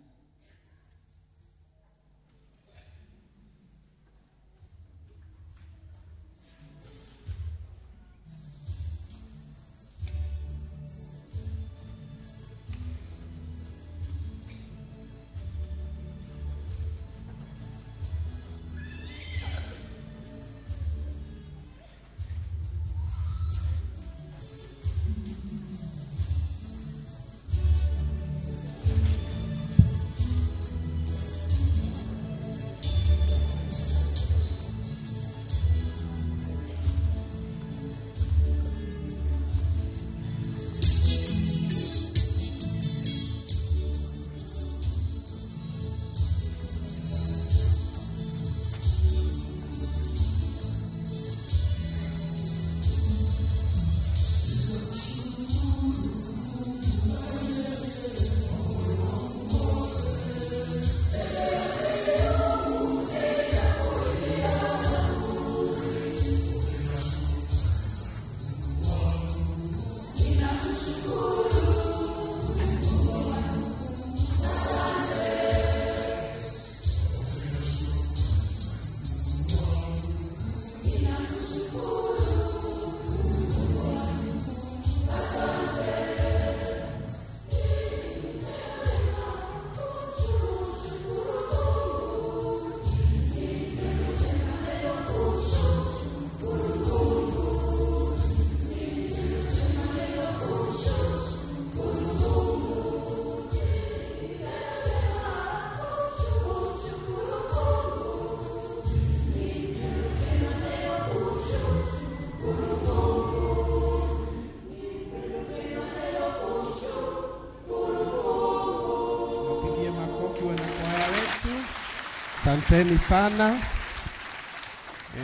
Asanteni sana.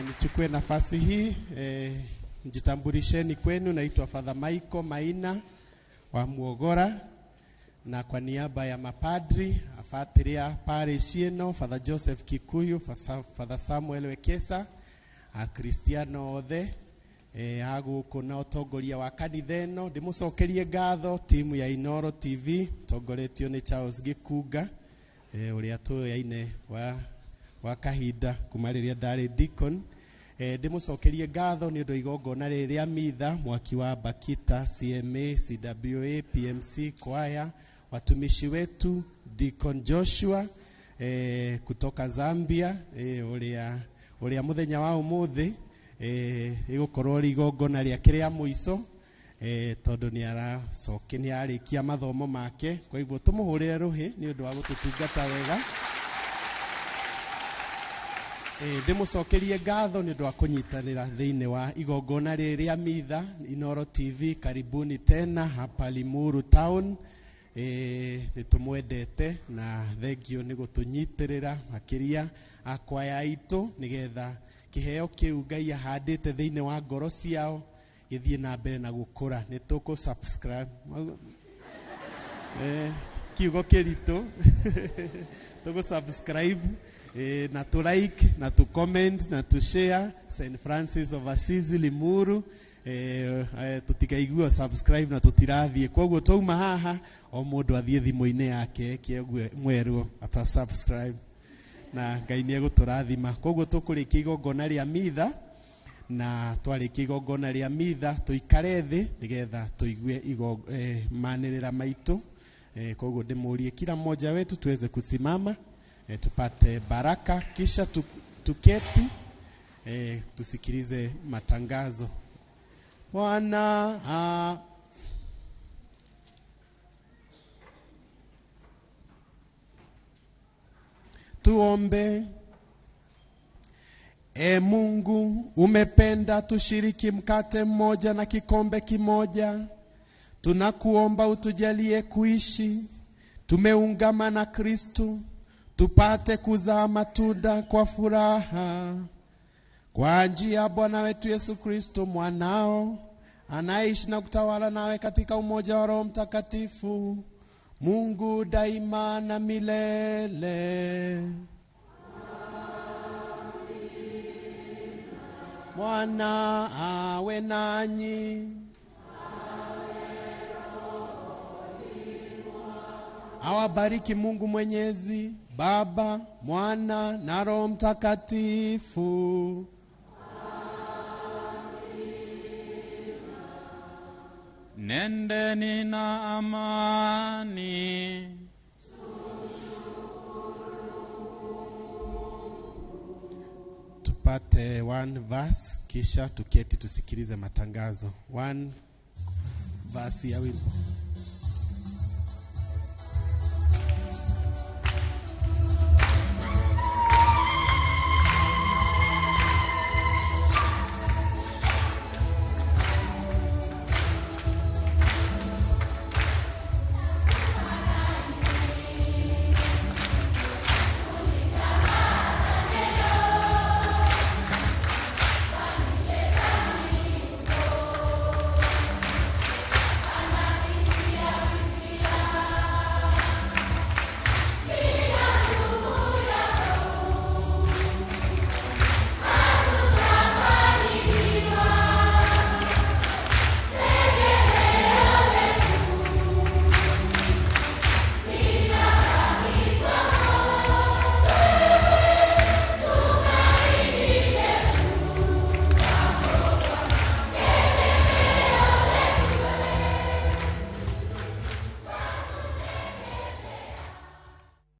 Nichukue nafasi hii njitambulisheni kwenu. Naitwa Father Michael Maina wa Muogora, na kwa niaba ya mapadri afatĩria parish ĩno, Father Joseph Kikuyu, Father Samuel Wekesa, akristiano othe a gũkũ na ũtongoria wa kanitha ĩno, ndĩmũcokerie ngatho timu ya Inoro TV tongoretio nĩ Charles Gĩkunga, ũrĩa tũyaine wa kahinda kuma rĩrĩa ndarĩ deacon. Ndĩmũcokerie ngatho nĩ ũndũ wa igongona rĩrĩ rĩa mitha, mwaki wa Bakita, CMA, CWA, PMC, kwaya, watumishi wetu Deacon Joshua kutoka Zambia, ũrĩa mũthenya wa ũmũthĩ ĩgũkorwo rĩ igongona rĩake rĩa mũico, tondũ nĩ arĩkia mathomo make. Kwa hivyo tũmũhũrĩre rũhĩ nĩ ũndũ wa gũtũtungata wega. Ndĩmũcokerie ngatho nĩ ũndũ wa kũnyitanĩra thĩinĩ wa igongona rĩrĩ rĩa mitha. Inoro TV, karibuni tena hapa Limuru town. Nĩ tũmwendete na thengio nĩ gũtũnyitĩrĩra makĩria akwaya aitũ, nĩgetha kĩheo kĩu Ngai ahandĩte thĩinĩ wa ngoro ciao gĩthiĩ na mbere na gũkũra. Nĩ tũkũ subscribe kiugo kĩritũ, tũkũ subscribe na tu like na tu comment na tu share St Francis of Assisi Limuru. Tutikaigua subscribe na tutirathiĩ, koguo twauma haha o mũndũ athiĩ thimũ-inĩ yake eke ũguo mwerwo ata subscribe, na Ngai nĩ egũtũrathima. Koguo tũkũrĩkia igongona rĩa mitha, na twarĩkia igongona rĩa mitha tũikare thĩ nĩgetha tũigue manĩrĩra maitũ. Koguo ndĩmũrie kila mmoja wetu tuweze kusimama, tupate baraka, kisha tuketi, tusikilize matangazo. Bwana tuombe. E Mungu, umependa tushiriki mkate mmoja na kikombe kimoja. Tunakuomba utujalie kuishi tumeungama na Kristu, tupate kuzaa matunda kwa furaha. Kwa njia ya Bwana wetu Yesu Kristo mwanao, anaishi na kutawala nawe katika umoja wa Roho Mtakatifu, Mungu daima na milele. Bwana awe nanyi. Awabariki Mungu Mwenyezi, Baba, Mwana na Roho Mtakatifu. Nendeni na amani. Tupate one verse kisha tuketi tusikilize matangazo. One verse ya wimbo.